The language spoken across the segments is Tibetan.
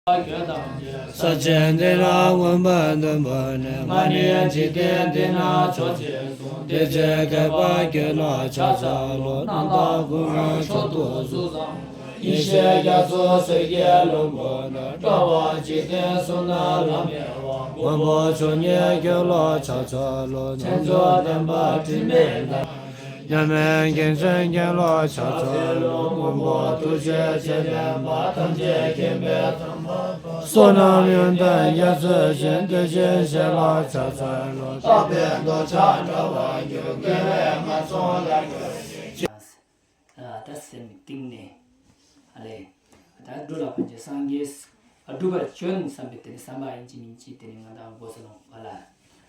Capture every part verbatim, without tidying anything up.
ས་ཆེན་འདི་ན་མངོན་པར་འདོན་པ་ནི། ང་ནི་འཇིག་རྟེན་འདི་ན་མཆོག་ཅེས་གསུངས། དེ་ཚེ་མཁས་པ་ཁྱོད་ལ་ཕྱག་འཚལ་ལོ། རྣམ་དག་ཀུན་ལ་མཆོག་ཏུ་གཟུགས་བཟང་པོ། ཡེ་ཤེས་རྒྱ་མཚོ་སེར་སྐྱའི་ལྷུན་པོ་ན། སྤྲོ་བ་འཇིག་རྟེན་གསུམ་ན་ལྷམ་མེ་བ། མགོན་པོ་མཆོག་བརྙེས་ཁྱོད་ལ་ཕྱག་འཚལ་ལོ། མཚན་མཆོག་ལྡན་པ་དྲི་མེད་ལྷ། མཉམ་མེད་མཁྱེན་བརྩེ་མཁྱེན་བརླབ་ཕྱག་འཚལ་ལོ། མགོན་པོ་ཐུགས་རྗེ་ཆེ་ལྡན་པ། ཐམས་ཅད་མཁྱེན་པའི་དམ་པ། བསོད་ནམས་ཡོན་ཏན་རྒྱ་མཚོའི་ཞིང་། དེ་བཞིན་གཤེགས་ལ་ཕྱག་འཚལ་ལོ། རྟག་པའི་འདོད་ཆགས་བྲལ་བར་གྱུར། དགེ་བའི་ངན་སོང་ལས་གྲོལ་ཞིང་། ད་སེམས་གཏིང་ནས་ཨ་ལས། ད་འགྲོ་ལ་ཕན་ཕྱིར་སངས་རྒྱས་སྒྲུབ་པར་བྱོན་བསམ་པའི་དེ་ནི་བསམ་པ་ཡིན་གཅིག་མིན་གཅིག་དེ་ནི་ང་དང་དགོས་ས་ནོ་བ་ལ།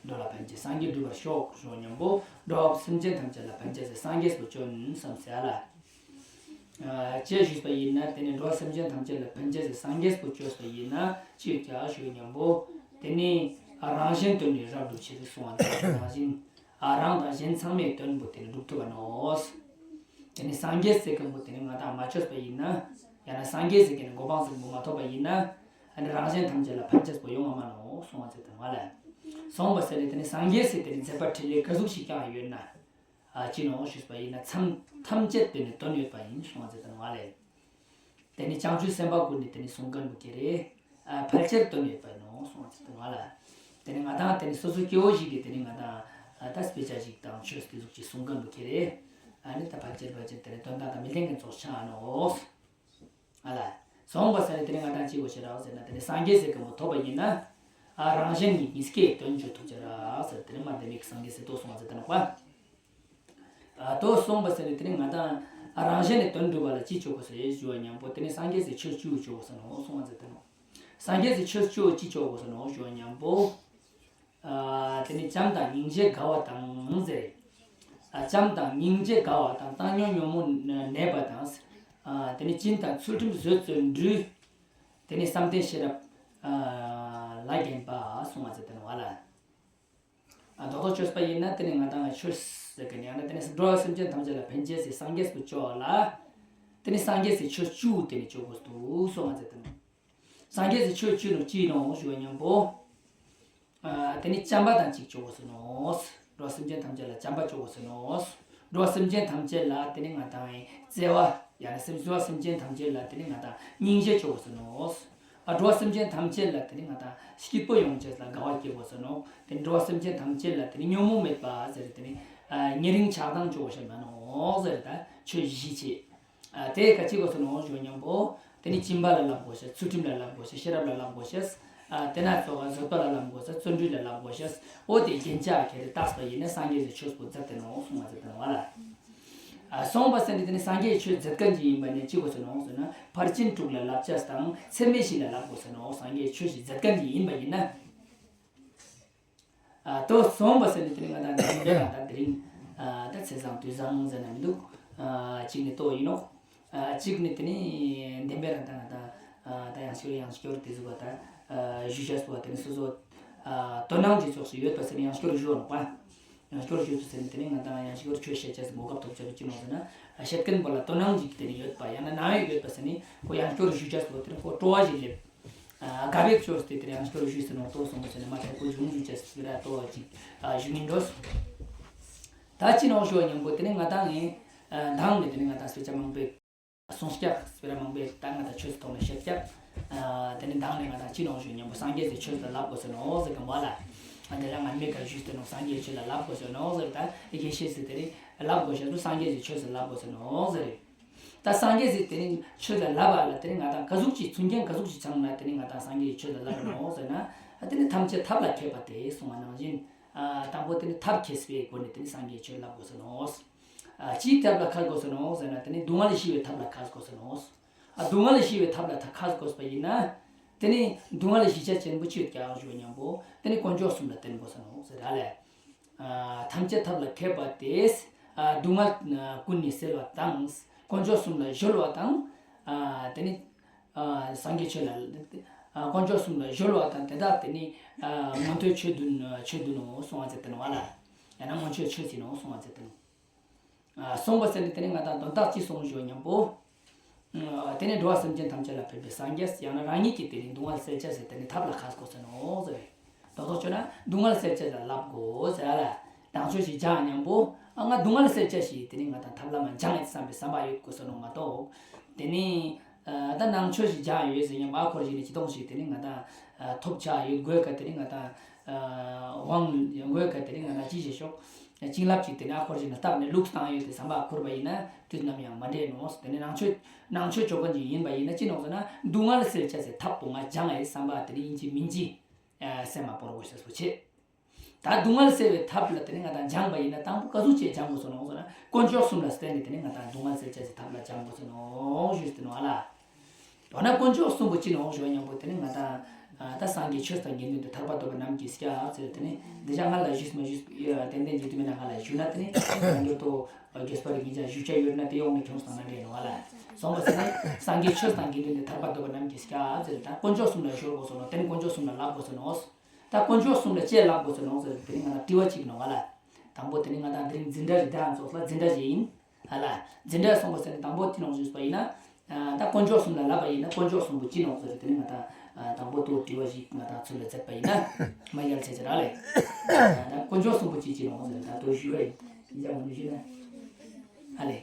འགྲོ་ལ་ཕན་ཕྱིར་སངས་རྒྱས་འགྲུབ་པར་ཤོག་ཞུ་བ་མཉམ་པོ། འགྲོ་བ་སེམས་ཅན་ཐམས་ཅད་ལ་ཕན་ཕྱིར་སངས་རྒྱས་པོ་བྱོན་བསམ་ཟེར་ཨ་ལ། ཅེས་ཞུས་པ་ཡིན་ན། དེ་ནི་འགྲོ་བ་སེམས་ཅན་ཐམས་ཅད་ལ་ཕན་ཕྱིར་སངས་རྒྱས་པོ་བྱོས་པ་ཡིན་ན་ཅི་ཡོད་ཀྱང་ཞུ་བ་མཉམ་པོ། དེ་ནི་རང་གཞན་དོན་ནི་རབ་བསྒྲུབ་ཕྱིར་གསུངས་པ་དང་། རང་གཞན། ཨ། རང་དང་གཞན་ཚང་མའི་དོན་པོ་དེ་ནི་སྒྲུབ་ཐུབ་པ་ནོ། དེ་ནི་སངས་རྒྱས་ཟེར་མཁན་པོ་དེ་ནི་ང་དང་མ་བྱོས་པ་ཡིན་ན། ཡང་ན་སངས་རྒྱས་ཟེར་མཁན་ནི་གོ་འཕང་ཟེར་མཁན་པོ་མ་ཐོབ་པ་ཡིན་ན། ཨ་ནི་རང་གཞན་ཐམས་ཅད་ལ་ཕན་ཆེས་པོ་ཡོང་བ་མ་ནོ་གསུང་བ་ཟེར་དང་བ་ལ། གསུངས་པ་ཟེར་ནས་དེ་ནི་སངས་རྒྱས་ཟེར་དེ་ནི་མཛད་པ་འཕྲིན་ལས་ག་ཟུག་ཞིག་ཀྱང་ཡོད་ན། ཨ་ཅི་ནོ་ཞུས་པ་ཡིན་ན། མཚམས་ཐམས་ཅད་དེ་ནི་དོན་ཡོད་པ་ཡིན་གསུང་བ་ཟེར་དང་བ་ལ། དེ་ནི་བྱང་ཆུབ་སེམས་དཔའ་ཀུན་ནི་དེ་ནི་གསུང་མཁན་པོ་ཁྱེད་རེད། ཨ་ཕལ་ཆེར་དོན་ཡོད་པ་ཡིན་ནོ་གསུང་བ་ཟེར་དང་བ་ལ། དེ་ནི་ང་དང་དེ་ནི་སོ་སོ་སྐྱེ་བོ་ཞིག་གིས་དེ་ནི་ང་དང་ཨ་ད་དཔེ་ཆ་ཞིག་དང་ཆོས་དེ་ཟུག་ཅིག་གསུང་མཁན་པོ་ཁྱེད་རེད། ཨ་ནི་ད་ཕལ་ཆེར་ཕལ་ཆེར་དེ་ནི་དོན་དག་དང་མི་ལྡན་མཁན་ཚོགས་ཆགས་ནོ། ཨ་ལ། གསུངས་པ་ཟེར་ནས་དེ་ནི་ང་དང་ཅི་དགོས་ཤེས་རག་ཟེར་ན། དེ་ནི་སངས་རྒྱས་ཟེར་མཁན་པོ་ཐོབ་པ་ཡིན་ན། ཨ་རང་གཞན་གཉིས་ཀའི་དོན་བྱེད་ཐུབ་ཅེས་རག་ཟེར། དེ་ནི་མ་དེ་མིག་སངས་རྒྱས་ཟེར་དོ་གསུང་བ་ཟེར་དང་བ། ཨ་དོ་གསུངས་པ་ཟེར་ནས་དེ་ནི་ང་དང་ཨ་རང་གཞན་ནས་དོན་སྒྲུབ་པ་ལ་ཅི་བྱེད་དགོས་ཟེར་ཞུ་བ་མཉམ་པོ། དེ་ནི་སངས་རྒྱས་ཟེར་ཆོས་བཅུ་བྱེད་དགོས་ས་ནོ་གསུང་བ་ཟེར་དང་། སངས་རྒྱས་ཟེར་ཆོས་བཅུ་ཅི་བྱེད་དགོས་ས་ནོ་ཞུ་བ་མཉམ་པོ། ཨ་དེ་ནི་བྱམས་དང་སྙིང་རྗེ་དགའ་བ་དང་ཟེར། ཨ་བྱམས་དང་སྙིང་རྗེ་དགའ་བ་དང་། བཏང་སྙོམས་ཉོན་མོངས་ནད་པ་དང་། ཨ་དེ་ནི་སྦྱིན་དང་ཚུལ་ཁྲིམས་བཟོད་བརྩོན་འགྲུས། དེ་ནི་བསམ་གཏན་ཤེས་རབ་ཨ་ལ་བརྒྱན་པ་གསུང་བ་ཟེར་དང་བ་ལ། ཨ་རྡོག་རྡོག་བཅོས་པ་ཡིན་ན། དེ་ནི་ང་དང་ཆོས་ཟེར་མཁན་ཡང་ན་དེ་ནི་འགྲོ་བ་སེམས་ཅན་ཐམས་ཅད་ལ་ཕན་ཆེས་ཟེར་སངས་རྒྱས་པོ་བཅོ་ལ། དེ་ནི་སངས་རྒྱས་ཟེར་ཆོས་བཅུ་དེ་ནི་བཅོ་དགོས་འདུག་གསུང་བ་ཟེར་དང་། སངས་རྒྱས་ཟེར་ཆོས་བཅུ་ནི་ཅི་ནོ་ཞུ་བ་མཉམ་པོ། ཨ་དེ་ནི་བྱམས་པ་དང་གཅིག་བཅོ་དགོས་ས་ནོ། འགྲོ་བ་སེམས་ཅན་ཐམས་ཅད་ལ་བྱམས་པ་བཅོ་དགོས་ས་ནོ། འགྲོ་བ་སེམས་ཅན་ཐམས་ཅད་ལ་དེ་ནི་ང་དང་བརྩེ་བ། ཡང་ན་སེམས་འགྲོ་བ་སེམས་ཅན་ཐམས་ཅད་ལ་དེ་ནི་ང་དང་སྙིང་རྗེ་བཅོ་དགོས་ས་ནོ། ཨ་འགྲོ་བ་སེམས་ཅན་ཐམས་ཅད་ལ་དེ་ནི་ང་དང་སྐྱིད་པོ་ཡོང་ཅེས་ལ་དགའ་བ་སྐྱེ་དགོས་ས་ནོ། དེ་འགྲོ་བ་སེམས་ཅན་ཐམས་ཅད་ལ་དེ་ནི་ཉོན་མོངས་མེད་པ་ཟེར། དེ་ནི་ཨ་ཉེ་རིང་ཆགས་སྡང་བཅོ་དགོས་ས་མ་ནོ་ཟེར། ད་ཆོས་བཞི་བྱེད། ཨ་དེ་ག་ཅི་དགོས་ས་ནོ་ཞུ་བ་མཉམ་པོ། དེ་ནི་སྦྱིན་པ་ལ་བསླབ་དགོས་ཤེས། ཚུལ་ཁྲིམས་ལ་བསླབ་དགོས་ཤེས། ཤེས་རབ་ལ་བསླབ་དགོས་ཤེས། ཨ་དེ་ན་ཙོགས་བཟོད་པ་ལ་བསླབ་དགོས་ཤེས། བརྩོན་འགྲུས་ལ་བསླབ་དགོས་ཤེས། འོ་དེ་རྒྱན་ཆ་ཁྱེར་ཏེ་བཏགས་པ་ཡིན་ན་སངས་རྒྱས་ཀྱི་ཆོས་པོ་མཛད་དེ་ནོ་གསུང་བ་མཛད་དེ་ནོ་བ་ལ། ཨ་གསུངས་པ་ཟེར་ནི་དེ་ནི་སངས་རྒྱས་ཀྱི་ཆོས་མཛད་མཁན་ཅིག་ཡིན་པ་ནི་ཅི་དགོས་ས་ནོ་ཟེར་ན། ཕར་ཕྱིན་དྲུག་ལ་བསླབ་ཅེས་དང་། ཚད་མེད་བཞི་ལ་བསླབ་དགོས་ས་ནོ། སངས་རྒྱས་ཀྱི་ཆོས་ཤིག་མཛད་མཁན་ཅིག་ཡིན་པ་ཡིན་ན། ཨ་ཏོ་གསུངས་པ་ཟེར་ནི་དེ་ནི་ང་དང་འདི་འདྲ་ད་དེ་རིང་ཨ་ད་ཚེས་བཟང་དུས་བཟང་ཟེར་ན་མི་འདུག་ཨ་གཅིག་ནི་ཏོ་ཡིན་ནོ། ཨ་གཅིག་ནི་དེ་ནི་བདེན་པའི་རང་ད་ང་དང་ཨ་ད་ཡང་སྐྱོར་ཡང་སྐྱོར་དེ་ཟུག་པ་ད་ཨ་ཞུ་བྱས་པོ་དེ་ནི་སོ་སོ་ཨ་དོ་སྣང་གི་ཕྱོགས་སུ་ཡོད་པ་ཟེར་ནི་ཡང་སྐྱོར་ཞུ་ནོག་པ། ཡང་སྐྱོར་ཞུ་ཚུལ་ཟེར་ནི་དེ་ནི་ང་དང་ཡང་སྐྱོར་ཆོས་བཤད་བྱས་གོ་སྐབས་ཐོབ་བྱས་པ་ཅི་ནོ་ཟེར་ན། ཨ་བཤད་མཁན་པོ་ལ་དོ་སྣང་ཅིག་དེ་ནི་ཡོད་པ། ཡང་ན་ནང་ཡོད་ཡོད་པ་ཟེར་ནི་ཁོ་ཡང་སྐྱོར་ཞུ་བྱས་པོ་དེ་ནི་ཁོ་སྤྲོ་བ་ཞིག་སླེབས། ཨ་དགའ་བའི་ཕྱོགས་དེ་དེར་ཡང་སྐྱོར་ཞུས་ཟིན་ནོ་ཏོ་གསུངས་པ་ཟེར་ནས་མ་ཐེ་ཁོ་གཞུང་ཞུ་ཅེས་སི་ར་ཏོ་ཅིག་ཨ་ཞུ་ངིན་འགྲོ། ད་ཅི་ནོ་ཞུ་བ་མཉམ་པོ་དེ་ནི་ང་དང་ངས་ཨ་མདང་ནས་དེ་ནི་ང་དང་སྤེ་ཆ་མང་པོས་གསུང་སྐྱབས་སྤེ་ར་མང་པོས་ད་ང་དང་ཆོས་སི་ཐོག་ནས་བཤད་སྐྱབས། ཨ་དེ་ནི་མདང་ནས་ང་དང་ཅི་ནོ་ཞུ་མཉམ་པོ་སངས་རྒྱས་སི་ཆོས་ལ་བསླབ་དགོས་ཟེར་ནོ་ཟེར་གི་མ་ལ། ཨ་དེ་ལ་ང་མི་ག་ཞུས་ཟེར་ནོ་སངས་རྒྱས་ཆོས་ལ་བསླབ་དགོས་ཟེར་ནོ་ཟེར། ད་དགེ་བཤེས་སི་དེ་རིང་བསླབ་དགོས་ཟེར་ནོ་སངས་རྒྱས་སི་ཆོས་ལ་བསླབ་དགོས་ཟེར་ནོ་ཟེར། ད་སངས་རྒྱས་སི་དེ་ནི་ཆོས་ལ་བསླབ་པ་ལ་དེ་ནི་ང་དང་ག་ཟུག་ཅིག་མཚོན་རྐྱེན་ག་ཟུག་ཅིག་ཚང་ན་དེ་ནི་ང་དང་སངས་རྒྱས་ཀྱི་ཆོས་ལ་བསླབ་པ་ནོ་ཟེར་ན། ཨ་དེ་ནི་ཐམས་ཅད་ཐབས་ལ་མཁས་པ་སྟེ་གསུངས་པ་ནང་བཞིན། ཨ་དང་པོ་དེ་ནི་ཐབས་མཁས་པའི་སྒོ་ནས་དེ་ནི་སངས་རྒྱས་ཀྱི་ཆོས་བསླབ་དགོས་ཟེར་ནོ། ཨ་ཅིའི་ཐབས་ལ་མཁས་དགོས་ཟེར་ནོ་ཟེར་ན་དེ་ནི་སྡུག་བསྔལ་ལས་ཤི་བའི་ཐབས་ལ་མཁས་དགོས་ཟེར་ནོ། ཨ་སྡུག་བསྔལ་ལས་ཤི་བའི་ཐབས་ལ་ད་མཁས་དགོས་པ་ཡིན་ན། དེ་ནི་སྡུག་བསྔལ་ལས་ཤི་ཆ་ཅན་པོ་ཅི་ཡོད་ཀྱང་ཞུ་བ་མཉམ་པོ་དེ་ནི་དཀོན་མཆོག་གསུམ་ལ་བརྟེན་དགོས་ཟེར་ནོ་ཟེར་ར་ལས། ཨ་ཐམས་ཅད་ཐབས་ལ་མཁས་པ་སྟེ། ཨ་སྡུག་བསྔལ་ཀུན་ནས་སེལ་བ་དང་། དཀོན་མཆོག་གསུམ་ལ་གཞོལ་བ་དང་། ཨ་དེ་ནི་ཨ་སངས་རྒྱས་ཆོས་ལ། ཨ་དཀོན་མཆོག་གསུམ་ལ་གཞོལ་བ་དང་དེ་དག་དེ་ནི་ཨ་མངོན་མཐོའི་ཆོས་བདུན་ཆོས་བདུན་ནོ་གསུང་བ་མཛད་དེ་ནོ་བ་ལ། ཡང་ན་མངོན་མཐོའི་ཆོས་ཟེར་ནོ་གསུང་བ་མཛད་དེ་ནོ། ཨ་གསུངས་པ་ཟེར་ནི་དེ་ནི་ང་དང་དོན་དག་ཅི་གསུངས་ཞུ་བ་མཉམ་པོ། ཨ་ དེ་ནས་འགྲོ་བ་སེམས་ཅན་ཐམས་ཅད་ལ་ཕན་པའི་སངས་རྒྱས་ཡང་ན་རང་ཉིད་ཀྱི་དེ་ནི་སྡུག་བསྔལ་སེལ་བྱ་ཟེར་དེ་ནི་ཐབས་ལ་ཁ་དགོས་ཟེར་ནོ་ཟེར། རྡོག་རྡོག་བྱས་ན་སྡུག་བསྔལ་སེལ་བྱ་ལ་བསླབ་དགོས་ཟེར་ཨ་ལ། ནང་ཆོས་ཤིག་སྦྱང་སྙམ་པོ་ཨ་ང་སྡུག་བསྔལ་སེལ་བྱ་ཞིག་དེ་ནི་ང་དང་ཐབས་ལ་མ་སྦྱང་ཡོད་བསམ་པའི་བསམ་པ་ཡོད་དགོས་ཟེར་ནོ་མ་གཏོགས། དེ་ནི་ད་ནང་ཆོས་ཤིག་སྦྱང་ཡོད་ཟེར་སྙམ་པ་ཨ་ཁོར་ཞིག་ནི་ཅི་གཏོང་ཞིག་དེ་ནི་ང་དང་ཐོབ་བྱ་ཡོད་དགོས་ཀ་དེ་ནི་ང་དང་དབང་ཡོད་དགོས་ཀ་དེ་ནི་ང་དང་ཅི་བྱེད་ཤོག་བྱིན་རླབས་ཅིག་དེ་ནི་ཨ་ཁོར་ཞིག་ནི་བཏབ་ནས་ལུགས་བཏང་ཡོད་དེ་བསམ་པ་ཁུར་བ་ཡིན་ན་དུས་ནམ་ཡང་མ་འདྲེས་ནོ། དེ་ནི་ནང་ཆོས་ནང་ཆོས་ཆོ་ག་ཅིག་ཡིན་པ་ཡིན་ན་ཅི་ནོ་ཟེར་ན་སྡུག་བསྔལ་སེལ་བྱ་ཟེར་ཐབས་པོ་ང་སྦྱང་ཡོད་བསམ་པ་དེ་ནི་ཡིན་གཅིག་མིན་གཅིག་སེམས་མ་བོར་དགོས་ཤེས་པོ་ཆེ། ད་སྡུག་བསྔལ་སེལ་བའི་ཐབས་ལ་དེ་ནི་ང་དང་སྦྱངས་པ་ཡིན་ན་དང་པོ་ག་ཟུག་ཅིག་སྦྱང་དགོས་སོ་ནོ་ཟེར་ན་དཀོན་མཆོག་གསུམ་ལ་བརྟེན་ནས་དེ་ནི་ང་དང་སྡུག་བསྔལ་སེལ་བྱ་ཟེར་ཐབས་ལ་སྦྱང་དགོས་སོ་ནོ་ཞུས་ཏེ་ནོ་ཨ་ལ། འོ་ན་དཀོན་མཆོག་གསུམ་པོ་ཅི་ནོ་ཞུ་བ་སྙམ་པོ་དེ་ནི་ང་དང་ད་སངས་རྒྱས་ཆོས་དང་དགེ་འདུན་དུ་ཐར་པ་ཐོབ་པ་རྣམས་ཀྱི་སྐྱབས་ཟེར་དེ་ནི་འདི་ཅག་སྔ་ལ་ཞུས་མ་ཞུས་ཏན་ཏན་ཞུ་དུ་མེད་ན་སྔ་ལ་ཞུ་ན་དེ་ནི་ང་ཚོ་དགོས་པ་རེ་ངེད་ཅག་ཞུ་བྱ་ཡོད་ན་དེ་ཡོང་ནས་ཁྱོངས་སོང་ན་འདྲེན་ནོ་ཨ་ལ། སོང་པ་ཟེར་ན་སངས་རྒྱས་ཆོས་དང་དགེ་འདུན་དུ་ཐར་པ་ཐོབ་པ་རྣམས་ཀྱི་སྐྱབས་ཟེར་ད་དཀོན་མཆོག་གསུམ་ལ་ཞུ་དགོས་སོ་ནོ། དེ་ནི་དཀོན་མཆོག་གསུམ་ལ་བསླབ་དགོས་སོ་ནོ། ད་དཀོན་མཆོག་གསུམ་ལ་ཅི་བསླབ་དགོས་ཟེར་ནོ་ཟེར་དེ་ནི་ང་ལ་དྲི་བ་གཅིག་ནོ་བ་ལ། དང་པོ་དེ་ནི་ང་དང་དེ་རིང་འཛིན་གྲྭ་རེད་དང་ཚོགས་ལ་འཛིན་གྲྭ་ཞིག་ཡིན་ཨ་ལ། འཛིན་གྲྭ་སོང་པ་ཟེར་ནི་དང་པོ་དེ་ནོ་ཞུས་པ་ཡིན་ན། ད་དཀོན་མཆོག་གསུམ་ལ་བསླབ་པ་ཡིན་ན་དཀོན་མཆོག་གསུམ་པོ་ཅི་ནོ་ཟེར་དེ་ནི་ང་དང་དང་པོ་དུ་དྲི་བ་ཞིག་ང་དང་ཚུར་ལ་མཛད་པ་ཡིན་ན་མ་ཡལ་ཆེ་ཆེ་ར་ལེ། ད་དཀོན་མཆོག་གསུམ་པོ་ཅི་ཅི་ནོ་ཟེར་ད་དུ་ཞུ་བ་ཡིན་ཡིན་ཀྱང་མ་ཞུ་ན་ཨ་ལེ།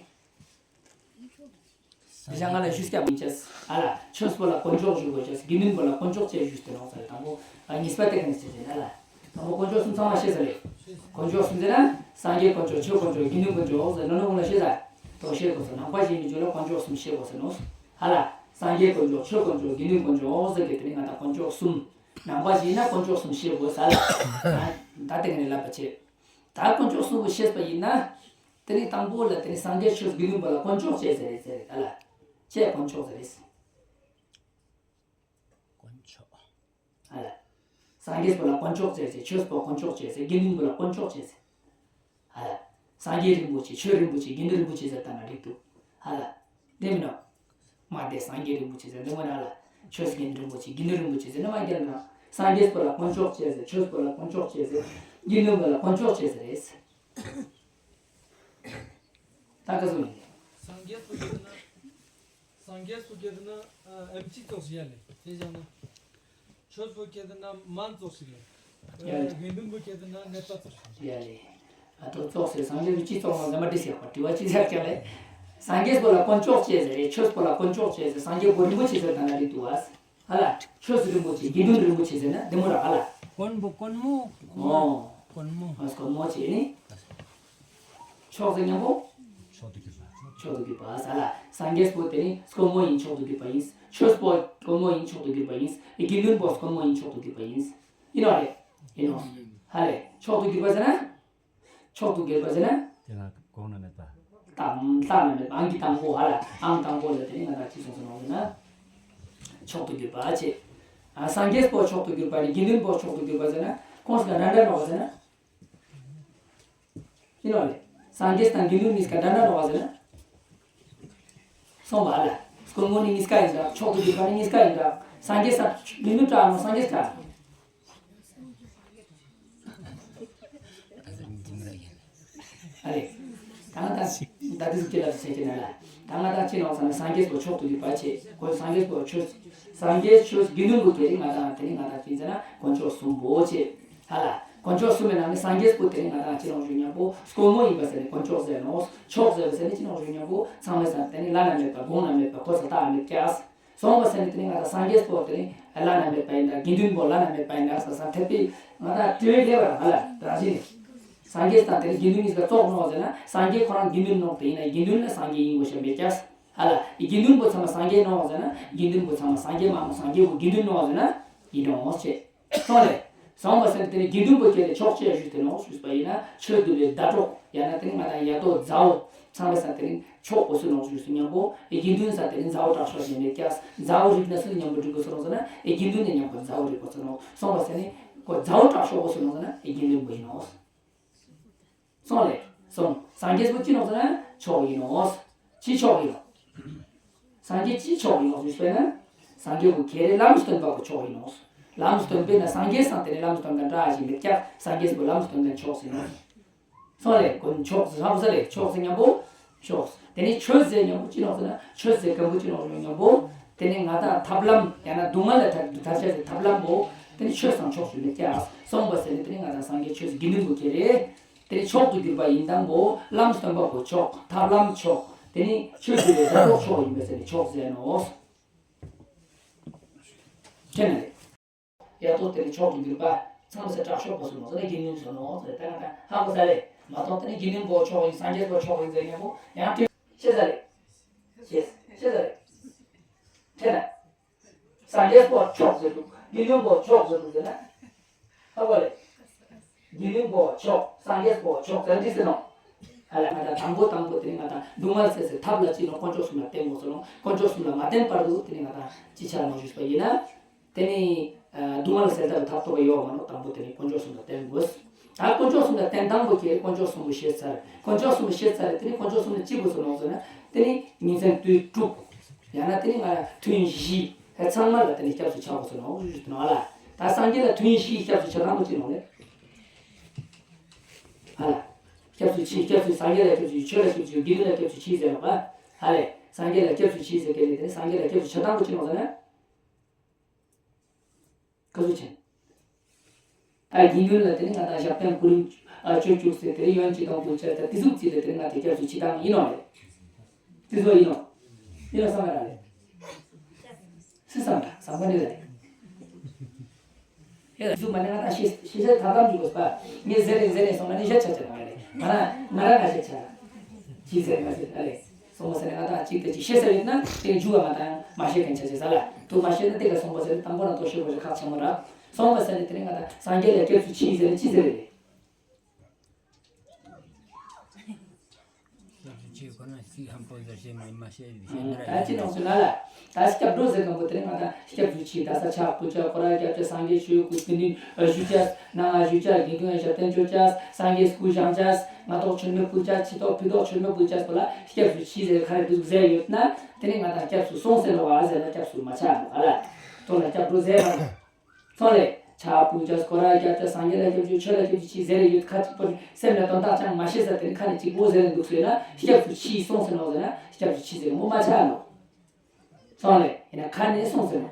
དེ་བྱ་ང་ལ་ཞུས་ཀྱང་མི་བྱེད། ཨ་ལ། ཆོས་པོ་ལ་དཀོན་མཆོག་ཞུ་དགོས་བྱས། དགེ་འདུན་པོ་ལ་དཀོན་མཆོག་ཅེས་ཞུས་ཏེ་ནོ་ཟེར། དང་པོ་ཨ་གཉིས་པ་དེ་ག་ནས་ཟེར་ཏེ་ན་ལ། དང་པོ་དཀོན་མཆོག་གསུམ་ཚང་མ་ཤེས་ས་ལེ། དཀོན་མཆོག་གསུམ་ཟེར་ན། སངས་རྒྱས་དཀོན་མཆོག་ཆོས་དཀོན་མཆོག་དགེ་འདུན་དཀོན་མཆོག་ཟེར་ནོ་ནོ་གོང་ལ་ཤེས་ས། དོ་ཤེས་དགོས་སོ། ནང་པ་ཞིག་ཡིན་རྒྱུ་ལ་དཀོན་མཆོག་གསུམ་ཤེས་དགོས་སོ་ནོ། ཨ་ལ། སངས་རྒྱས་དཀོན་མཆོག་ཆོས་དཀོན་མཆོག་དགེ་འདུན་དཀོན་མཆོག་ཟེར་གི་དེ་ནི་ང་དང་དཀོན་མཆོག་གསུམ། ནང་པ་ཞིག་ཡིན་ན་དཀོན་མཆོག་གསུམ་ཤེས་དགོས་ས་ལ། ད་དེ་ག་ནས་ལབ་པ་བྱེད། ད་དཀོན་མཆོག་གསུམ་པོ་ཤེས་པ་ཡིན་ན། དེ་ནི་དང་པོ་ལ་དེ་ནི་སངས་རྒྱས་ཆོས་དགེ་འདུན་པ་ལ་དཀོན་མཆོག་ཅེས་ཟེར་རེད་ཟེར་རེད་ད་ལ། ཅེས་དཀོན་མཆོག་ཟེར་རེད། དཀོན་མཆོག་ཨ་ལ། སངས་རྒྱས་པ་ལ་དཀོན་མཆོག་ཅེས་ཟེར། ཆོས་པ་དཀོན་མཆོག་ཅེས་ཟེར། དགེ་འདུན་པ་ལ་དཀོན་མཆོག་ཅེས་ཟེར། ཨ་ལ། སངས་རྒྱས་རིན་པོ་ཆེ་ཆོས་རིན་པོ་ཆེ་དགེ་འདུན་རིན་པོ་ཆེ་ཟེར་ད་ན་འགྲིག་འདུག་ཨ་ལ། དེ་མིན་ནོ། མ་དེ་སངས་རྒྱས་རིན་པོ་ཆེ་ཟེར་འདི་མ་ན་ལ། ཆོས་དགེ་འདུན་རིན་པོ་ཆེ་དགེ་འདུན་རིན་པོ་ཆེ་ཟེར་ནི་མ་རྒྱལ་ན། སངས་རྒྱས་པ་ལ་དཀོན་མཆོག་ཅེས་ཟེར། ཆོས་པ་ལ་དཀོན་མཆོག་ཅེས་ཟེར། དགེ་འདུན་པ་ལ་དཀོན་མཆོག་ཅེས་ཟེར་རེད། ད་ག་ཟུག་ཡིན། སངས་རྒྱས་སུ་སྐྱེ་ན། སངས་རྒྱས་སུ་སྐྱེ་ན་ཨེམ་ཆི་ཙོགས་ཤིག་ཡ་ལེ། དེ་བཞག་ན། ཆོས་པོ་སྐྱེ་ན་མ་ཙོགས་ཤིག་ལེ། ཡ་ལེ། དགེ་འདུན་པོ་སྐྱེ་ན་ནད་པ་ཙོགས་ཤིག་ཡ་ལེ། ཨ་ཏོ་ཙོགས་སེ་སངས་རྒྱས་སུ་ཅི་ཙོགས་ན་ཟེར་མ་དྲི་ཟེར་བ་དྲི་བ་ཅི་ཟེར་ཀྱང་ལེ། སངས་རྒྱས་པོ་ལ་དཀོན་མཆོག་ཅེས་ཟེར་རེད། ཆོས་པོ་ལ་དཀོན་མཆོག་ཅེས་ཟེར། སངས་རྒྱས་པོ་རིན་པོ་ཆེ་ཟེར་ད་ན་རེད་འདུག་བ། ཧ་ལ། ཆོས་སུ་རིན་པོ་ཆེ་དགེ་འདུན་རིན་པོ་ཆེ་ཟེར་ན་འདི་མོ་ར་ཧ་ལ། དཀོན་པོ་དཀོན་མོ། ཨོ། དཀོན་མོ། ཨ་དཀོན་མོ་ཆེ་ནི། མཆོག་ཟེར་མཉམ་པོ། མཆོག་ཏུ་གྱུར་པ། མཆོག་ཏུ་གྱུར་པ་ས་ལ། སངས་རྒྱས་པོ་དེ་ནི་དཀོན་མོ་ཡིན། མཆོག་ཏུ་གྱུར་པ་ཡིན། ཆོས་པོ་དཀོན་མོ་ཡིན། མཆོག་ཏུ་གྱུར་པ་ཡིན། དགེ་འདུན་པོ་དཀོན་མོ་ཡིན། མཆོག་ཏུ་གྱུར་པ་ཡིན། ཡིན་ནོ་རེད། ཡིན་ནོ། ཧ་ལེ། མཆོག་ཏུ་གྱུར་པ་ཟེར་ན། མཆོག་ཏུ་གྱུར་པ་ཟེར་ན། དེ་ན་གོང་ན་མེད་པ། དང་ལྷ་ན་མེད་པ། ཨང་ཀི་དང་པོ་ཧ་ལ། ཨང་དང་པོ་ལ་དེ་ནི་ང་ད་ཅི་གསུངས་སོ་ནོ་ཟེར་ན། མཆོག་ཏུ་གྱུར་པ་ཆེ། ཨ་སངས་རྒྱས་པོ་མཆོག་ཏུ་གྱུར་པ་ནི་དགེ་འདུན་པོ་མཆོག་ཏུ་གྱུར་པ་ཟེར་ན་ཁོང་སི་ག་འདྲ་འདྲ་ནོ་བ་ཟེར་ན། ཡིན་ནོ་ལེ། སངས་རྒྱས་དང་དགེ་འདུན་གཉིས་ཀ་འདྲ་འདྲ་ནོ་བ་ཟེར་ན། སོང་བ་ལ། དཀོན་མོ་ནི་གཉིས་ཀ་ཡིན་འདྲ། མཆོག་ཏུ་གྱུར་པ་ནི་གཉིས་ཀ་ཡིན་འདྲ། སངས་རྒྱས་དང་དགེ་འདུན་འདྲ་མོ་སངས་རྒྱས་འདྲ། ཨ་རེ། ད་ང་དང་ད་དེ་ཟུག་ཅི་ལ་ཟེར་གྱི་ན་ལ། ད་ང་དང་ཅི་ནོ་ཟེར་ན་སངས་རྒྱས་པོ་མཆོག་ཏུ་གྱུར་པ་ཆེ། ཁོ་སངས་རྒྱས་པོ་ཆོས། སངས་རྒྱས་ཆོས་དགེ་འདུན་པོ་དེ་རིང་ང་དང་དེ་རིང་ང་དང་ཅི་ཟེར་ན་དཀོན་མཆོག་གསུམ་པོ་ཆེ། ཧ་ལ། དཀོན་མཆོག་གསུམ་མའི་ནང་ནས་སངས་རྒྱས་པོ་དེ་ནི་ང་དང་ཅི་ནོ་ཞུ་སྙམ་པོ་དཀོན་མོ་ཡིན་པ་ཟེར་ནས་དཀོན་མཆོག་ཟེར་ནོ། མཆོག་ཟེར་བ་ཟེར་ནས་ཅི་ནོ་ཞུ་སྙམ་པོ་ཚང་མའི་ས་དེ་ནི་བླ་ན་མེད་པ་དགོངས་ན་མེད་པ་གོ་ས་རྟགས་མེད་ཀྱག་སོང་བ་ཟེར་ནས་དེ་ནི་ང་དང་སངས་རྒྱས་པོ་དེ་ནི་བླ་ན་མེད་པ་ཡིན་ད་དགེ་འདུན་པོ་བླ་ན་མེད་པ་ཡིན་ད་ས་ས་ཐེབས་པའི་ང་དང་དྲི་བའི་ལེ་བ་ཧ་ལ་རང་བཞིན་ནི། སངས་རྒྱས་དང་དེ་ནི་དགེ་འདུན་གཉིས་ཀ་ཙོགས་ནོ་ཟེར་ན་སངས་རྒྱས་ཁོ་རང་དགེ་འདུན་ནོ་དེ་ཡིན་ན་དགེ་འདུན་ལ་སངས་རྒྱས་ཡིན་དགོས་ཤེས་མེད་ཀྱག་ཧ་ལ། དགེ་འདུན་པོ་ཚང་མ་སངས་རྒྱས་ནོ་ཟེར་ན་དགེ་འདུན་པོ་ཚང་མ་སངས་རྒྱས་མ་མོ་སངས་རྒྱས་པོ་དགེ་འདུན་ནོ་ཟེར་ན་ཡིན་ནོ་ཆེ། སོང་ལེ། སོང་བ་ཟེར་ན་དེ་ནི་དགེ་འདུན་པོ་ཁྱེད་ལ་ཕྱོགས་ཆེ་ཞུས་ཏེ་ནོ་ཞུས་པ་ཡིན་ན་ཆོས་འདུལ་བའི་ཟླ་གྲོགས་ཡང་ན་དེ་ནི་ང་དང་ཡ་ཏོ་མཛའ་བོ་ཚང་མའི་ས་དེ་ནི་ཕྱོགས་གོ་སུ་ནོ་ཞུས་སུ་མཉམ་པོ་དགེ་འདུན་ས་དེ་ནི་མཛའ་བོ་དྲག་ཤོས་ཞིག་མེད་ཀྱག་མཛའ་བོ་རིག་ན་སུ་མཉམ་པོ་འགྲིག་གོ་སུ་ནོ་ཟེར་ན་དགེ་འདུན་ནི་མཉམ་པོ་མཛའ་བོ་རིག་གོ་སུ་ནོ། སོང་བ་ཟེར་ནི་ཁོ་མཛའ་བོ་དྲག་ཤོས་གོ་སུ་ནོ་ཟེར་ན་དགེ་འདུན་པོ་ཡིན་ནོ། སོང་ལེ། སོང་། སངས་རྒྱས་པོ་ཅི་ནོ་ཟེར་ན་མཆོག་ཡིན་ནོ། ཅི་མཆོག་ཡིན་ནོ། སངས་རྒྱས་ཅི་མཆོག་ཡིན་ནོ་ཞུས་པས་ན། སངས་རྒྱས་པོ་ཁྱེད་རེ་ལམ་སྟོན་པ་པོ་མཆོག་ཡིན་ནོ། ལམ་སྟོན་པས་ན་སངས་རྒྱས་སང་དེ་ནི་ལམ་སྟོན་མཁན་འདྲ་ཞིག་མེད་ཀྱག་སངས་རྒྱས་པོ་ལམ་སྟོན་མཁན་མཆོག་ཡིན་ནོ། སོང་ལེ། ཁོ་མཆོག་ཟེར་ཧ་གོ་ས་ལེ་མཆོག་ཟེར་མཉམ་པོ། ཆོག་དེ་ནས་ཆོས་ཟེར་མཉམ་པོ་ཅི་ནོག་ཟེར་ན། ཆོས་ཟེར་མཁན་པོ་ཅི་ནོག་ཟེར་མཉམ་པོ། དེ་ནས་ང་དང་ཐབས་ལམ་ཡང་ན་སྡུག་བསྔལ་ལས་ཐར་ཐར་བྱ་ཟེར་ཐབས་ལམ་པོ། དེ་ནས་ཆོས་སམ་ཕྱོགས་སུ་མེད་ཀྱག་སོང་པ་ཟེར་ནས། དེ་ནས་ང་དང་སངས་རྒྱས་ཆོས་དགེ་འདུན་པོ་ཁྱེད་རེད། དེ་ནས་མཆོག་ཏུ་གྱུར་པ་ཡིན་དང་པོ། ལམ་སྟོན་པ་པོ་མཆོག་ཐབས་ལམ་མཆོག་དེ་ནས་ཆོས་ཀྱི་ལས་ཟབ་རོགས་མཆོག་ཡིན་པས་ཟེར་ནས་མཆོག་ཟེར་ནོག་ཁྱེད་ན་རེད། ཡ་ཏོ་དེ་ནི་མཆོག་ཏུ་གྱུར་པ་ཚང་མ་སེ་དྲག་ཤོས་པོ་སུ་ནོག་ཟེར་ན་དགེ་འདུན་སུ་ནོག་ཟེར་ད་ང་དང་ཧ་གོ་ས་རེད་མ་གཏོགས། དེ་ནི་དགེ་འདུན་པོ་མཆོག་ཡིན། སངས་རྒྱས་པོ་མཆོག་ཡིན་ཟེར་མཉམ་པོ་ཡང་དེ་ཤེས་ས་རེད། ཤེས་ཤེས་ས་རེད། དེ་ན་སངས་རྒྱས་པོ་མཆོག་ཟེར་འདུག་དགེ་འདུན་པོ་མཆོག་ཟེར་འདུག་ཟེར་ན་ཧ་གོ་རེད། དགེ་འདུན་པོ་མཆོག་སངས་རྒྱས་པོ་མཆོག་ཟེར་འདི་ཟེར་ནོག་ཧ་ལ་ང་དང་དང་པོ་དང་པོ་དེ་ནི་ང་དང་སྡུག་བསྔལ་སེལ་སའི་ཐབས་ལ་ཅི་ནོག་དཀོན་མཆོག་གསུམ་ལ་བརྟེན་དགོས་ཟེར་ནོག་དཀོན་མཆོག་གསུམ་ལ་མ་བརྟེན་བར་དུ་དེ་ནི་ང་དང་ཅི་ཆ་ནོག་ཞུས་པ་ཡིན་ན། དེ་ནི་ཨ་སྡུག་བསྔལ་སེལ་ཐབས་ཐབས་ཐོབ་ཡོད་མ་ནོག་དང་པོ་དེ་ནི་དཀོན་མཆོག་གསུམ་ལ་བརྟེན་དགོས། ད་དཀོན་མཆོག་གསུམ་ལ་བརྟེན་དང་པོ་ཁྱེད་དཀོན་མཆོག་གསུམ་པོ་ཤེས་ཚར། དཀོན་མཆོག་གསུམ་པོ་ཤེས་ཚར་རེད། དེ་ནི་དཀོན་མཆོག་གསུམ་ནི་ཅི་དགོས་ཟེར་ནོག་ཟེར་ན། དེ་ནི་ཉིན་མཚན་དུས་དྲུག་ཡང་ན་དེ་ནི་ང་ལ་ཐུན་བཞི་ཧེ་ཚང་མ་ལ་དེ་ནི་སྐྱབས་སུ་ཆ་དགོས་ཟེར་ནོག་ཞུས་ནོག་ལ། ད་སངས་རྒྱས་ལ་ཐུན་བཞི་སྐྱབས་སུ་ཆ་དང་པོ་ཅི་ནོག་ལེ། ཧ་ལ། སྐྱབས་སུ་མཆི། སྐྱབས་སུ་སངས་རྒྱས་ལ་སྐྱབས་སུ་མཆི། ཆོས་ལ་སྐྱབས་སུ་མཆི། དགེ་འདུན་ལ་སྐྱབས་སུ་མཆི་ཟེར་ནོག་པ། ཧ་ལས། སངས་རྒྱས་ལ་སྐྱབས་སུ་མཆི་ཟེར་མཁན་ནི་དེ་ནི་སངས་རྒྱས་ལ་སྐྱབས་སུ་ཆ་དང་པོ་ཅི་ནོག་ཟེར་ན། ག་ཚོད་ཆེན། ད་དགེ་འདུན་ལ་དེ་ནི་ང་དང་ཞབས་བརྟན་གོ་རིམ་ཨ་བཅུ་དྲུག་ཟེར་དེ་ཡོན་ཅི་དང་དགོས་ཆ་ད་དེ་ཟུག་ཅིག་ལ་དེ་ནི་ང་དེ་སྐྱབས་སུ་མཆི་དང་ཡིན་ནོག་ལེ། དེ་ཚོ་ཡིན་ནོག་ཡིན་ནོག་བསམ་ག་ར་ལེ། སུ་བསམ་ག་བསམ་ག་ནི་ལེ། ཡ་ཟུ་མ་ནི་ང་དང་ཤེས་ཤེས་བྱ་ཐབས་ལམ་འཇུག་དགོས་པ། ངས་ཟེར་རེད་ཟེར་རེད་སོང་ན་ནི་ཤ་ཆ་ཆ་མ་རེད། ང་རང་ང་རང་ང་ཤ་ཆ། ཅི་ཟེར་ང་ཟེར་ཨ་རེད། སོང་བ་ཟེར་ན་ང་དང་གཅིག་དེ་ཅིག་ཤེས་ས་ཡོད་ན་དེ་འཇུག་པ་ང་དང་མ་ཤེས་མཁན་ཆ་ཆ་ས་ལ་དུ་མ་ཤེས་ན་དེ་ག་སོང་བ་ཟེར་དང་པོ་རང་ལྟོ་ཤེས་དགོས་རེད་ཁག་ཆེན་མོ་ར། སོང་བ་ཟེར་ནི་དེ་ནི་ང་དང་སངས་རྒྱས་ལ་སྐྱབས་སུ་མཆི་ཟེར་ནི་ཅི་ཟེར་རེད། སྐྱབས་སུ་མཆི་ཁོ་ན་ཅིག་ཧམ་པོ་ཟེར་ཤེས་མ་མ་ཤེས་ཤེས་མི་ར། ད་ཅི་ནང་སུ་ན་ལ། ད་སྐྱབས་འགྲོ་ཟེར་མཁན་པོ་དེ་ནི་ང་དང་སྐྱབས་སུ་མཆི། ད་ས་ཕྱག་ཕུལ་བྱ་སྐོར་ར་རྒྱབ་བྱ་སངས་རྒྱས་ཆོས་སྐུ་དེ་ནི་ཞུ་བྱ་ནང་ཞུ་བྱ་དགེ་འདུན་ཞབས་བརྟན་བཅོ་བྱ་སངས་རྒྱས་སྐུ་བཞེངས་བྱ་སྔ་ཐོག་མཆོད་མེ་ཕུལ་བྱ་ཕྱི་ཐོག་ཕུད་ཐོག་མཆོད་མེ་ཕུལ་བྱ་སྐོར་ལ་སྐྱབས་སུ་མཆི་ཟེར་ཁ་རེ་འདུག་ཟེར་ཡོད་ན་དེ་ནི་ང་དང་སྐྱབས་སུ་སོང་ཟེར་ནོ་བ་ཟེར་ན་སྐྱབས་སུ་མ་ཆ་ནོ་བ་ལ། དོ་ལ་སྐྱབས་འགྲོ་ཟེར་བ། སོང་ལེ། ཕྱག་ཕུལ་བྱ་སྐོར་ར་རྒྱབ་བྱ་སངས་རྒྱས་ལ་སྐྱབས་སུ་མཆི་ཆོས་ལ་སྐྱབས་སུ་མཆི་ཟེར་རེ་ཡོད་ཁ་ཅིག་པོ་ནི་སེམས་ལ་དོན་དག་ཅང་མ་ཤེས་ས་དེ་ནི་ཁ་ནས་གཅིག་པོ་ཟེར་རེ་འདུག་ཟེར་ན་སྐྱབས་སུ་མཆི་སོང་ཟེར་ནོ་ཟེར་ན་སྐྱབས་སུ་མཆི་ཟེར་མོ་མ་ཆགས་ནོ། སོང་ལེ། ཡིན་ན་ཁ་ནས་སོང་ཟེར་ནོ།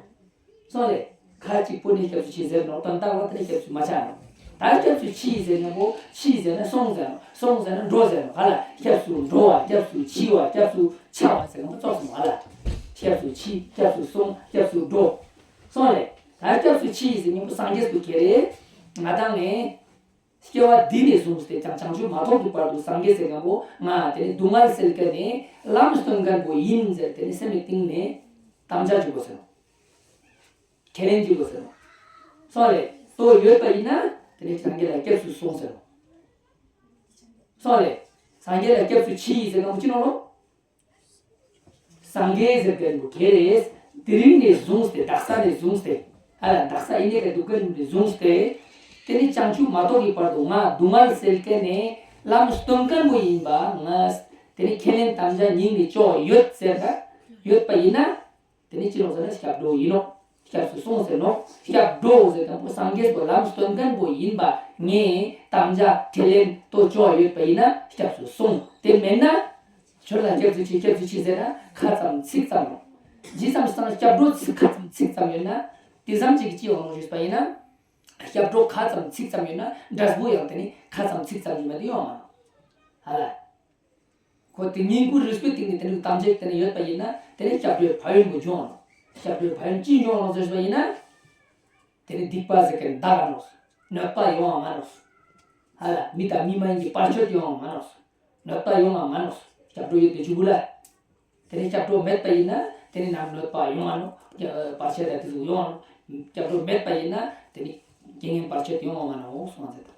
སོང་ལེ། ཁ་ཅིག་པོ་ནི་སྐྱབས་སུ་མཆི་ཟེར་ནོ་དོན་དག་ལ་དེ་ནི་སྐྱབས་སུ་མ་ཆགས་ནོ། ད་སྐྱབས་སུ་མཆི་ཟེར་ནོ་པོ་མཆི་ཟེར་ན་སོང་ཟེར་ནོ་སོང་ཟེར་ན་འགྲོ་ཟེར་ནོ་ཧ་ལ་སྐྱབས་སུ་འགྲོ་བ་སྐྱབས་སུ་མཆི་བ་སྐྱབས་སུ་ཆ་བ་ཟེར་ནོ་ཙོགས་སོང་ཧ་ལ། སྐྱབས་སུ་མཆི་སྐྱབས་སུ་སོང་སྐྱབས་སུ་འགྲོ། སོང་ལེ། ད་སྐྱབས་སུ་མཆི་ཟེར་མཉམ་པོ་སངས་རྒྱས་སུ་ཁྱེར་རེ། ང་དང་ངས། སྐྱེ་བ་འདི་ནས་བཟུང་སྟེ་ཀྱང་བྱང་ཆུབ་མ་ཐོབ་ཀྱི་བར་དུ་སངས་རྒྱས་ཟེར་མཁན་པོ་ང་དེ་ནི་སྡུག་བསྔལ་སེལ་མཁན་ནི་ལམ་སྟོན་མཁན་པོ་ཡིན་ཟེར་དེ་ནི་སེམས་ཀྱི་གཏིང་ནས་དམ་བཅའ་བྱེད་དགོས་ཟེར་ནོ། ཁས་ལེན་བྱེད་དགོས་ཟེར་ནོ། སོང་ལེ། ལྟོ་ཡོད་པ་ཡིན་ན་དེ་ནི་སངས་རྒྱས་ལ་སྐྱབས་སུ་སོང་ཟེར་ནོ། སོང་ལེ། སངས་རྒྱས་ལ་སྐྱབས་སུ་མཆི་ཡིན་ཟེར་མཁན་པོ་ཅི་ནོ་ལོ། སངས་རྒྱས་ཟེར་མཁན་པོ་ག་རེ་རེད། དེ་རིང་ནས་བཟུང་སྟེ་དག་ས་ནས་བཟུང་སྟེ་ཧ་ལ་དག་ས་ཡིན་ནས་ཀ་འདུག་ག་ནས་བཟུང་སྟེ་དེ་ནི་བྱང་ཆུབ་མ་ཐོབ་ཀྱི་བར་དུ་ང་སྡུག་བསྔལ་སེལ་མཁན་ནི་ལམ་སྟོན་མཁན་པོ་ཡིན་པ་ང་དེ་ནི་ཁས་ལེན་དམ་བཅའ་སྙིང་ནས་བཅོལ་ཡོད་ཟེར་ན་ཡོད་པ་ཡིན་ན་དེ་ནི་ཅི་ལོག་ཟེར་ན་སྐྱབས་འགྲོ་ཡིན་ནོ། སྐྱབས་སུ་སོང་ཟེར་ནོ། སྐྱབས་འགྲོ་ཟེར་མཁན་པོ་སངས་རྒྱས་པོ་ལམ་སྟོན་མཁན་པོ་ཡིན་པ་ངས་དམ་བཅའ་ཁས་ལེན་ལྟོ་བཅོལ་ཡོད་པ་ཡིན་ན་སྐྱབས་སུ་སོང་། དེ་མེད་ན། ཁྱོད་ལ་སྐྱབས་སུ་མཆི་སྐྱབས་སུ་མཆི་ཟེར་ན་ཁ་ཙམ་ཚིག་ཙམ་རོ། ཇི་ཙམ་སང་སྐྱབས་འགྲོ་ཚིག་ཁ་ཙམ་ཚིག་ཙམ་ཡོད་ན། དེ་ཙམ་ཅིག་ཅི་ཡོང་ནོ་ཞུས་པ་ཡིན་ན། སྐྱབས་འགྲོ་ཁ་ཙམ་ཚིག་ཙམ་ཡོད་ན་འབྲས་བུ་ཡང་དེ་ནི་ཁ་ཙམ་ཚིག་ཙམ་ཡོད་མ་དེ་ཡོང་མ་ནོ། ཧ་ལ། ཁོ་དེ་སྙིང་ཁུ་རུས་པའི་གཏིང་ནས་དེ་ནི་དམ་བཅའ་དེ་ནི་ཡོད་པ་ཡིན་ན་དེ་ནི་སྐྱབས་འགྲོའི་ཕན་ཡོན་པོ་འབྱུང་ནོ། སྐྱབས་འགྲོའི་ཕན་ཡོན་ཅི་འབྱུང་ནོ་ཞུས་པ་ཡིན་ན། དེ་ནི་སྡིག་པ་ཟེར་མཁན་འདག་ནོ། གནོད་པ་ཡོང་བ་མ་ནོ། ཧ་ལ་མི་དང་མི་མ་ཡིན་གྱི་བར་ཆད་ཡོང་བ་མ་ནོ། གནོད་པ་ཡོང་བ་མ་ནོ། སྐྱབས་འགྲོ་ཡོད་པའི་མཇུག་ལ། དེ་ནས་སྐྱབས་འགྲོ་མེད་པ་ཡིན་ན་དེ་ནས་ནམ་གནོད་པ་ཡོང་བ་ནོ། བར་ཆད་དང་དེ་ཚོ་ཡོང་བ་ནོ། སྐྱབས་འགྲོ་མེད་པ་ཡིན་ན་དེ་ནས་རྐྱེན་ངན་བར་ཆད་ཡོང་བ་མ་ནོ་གསུངས་ཟེར།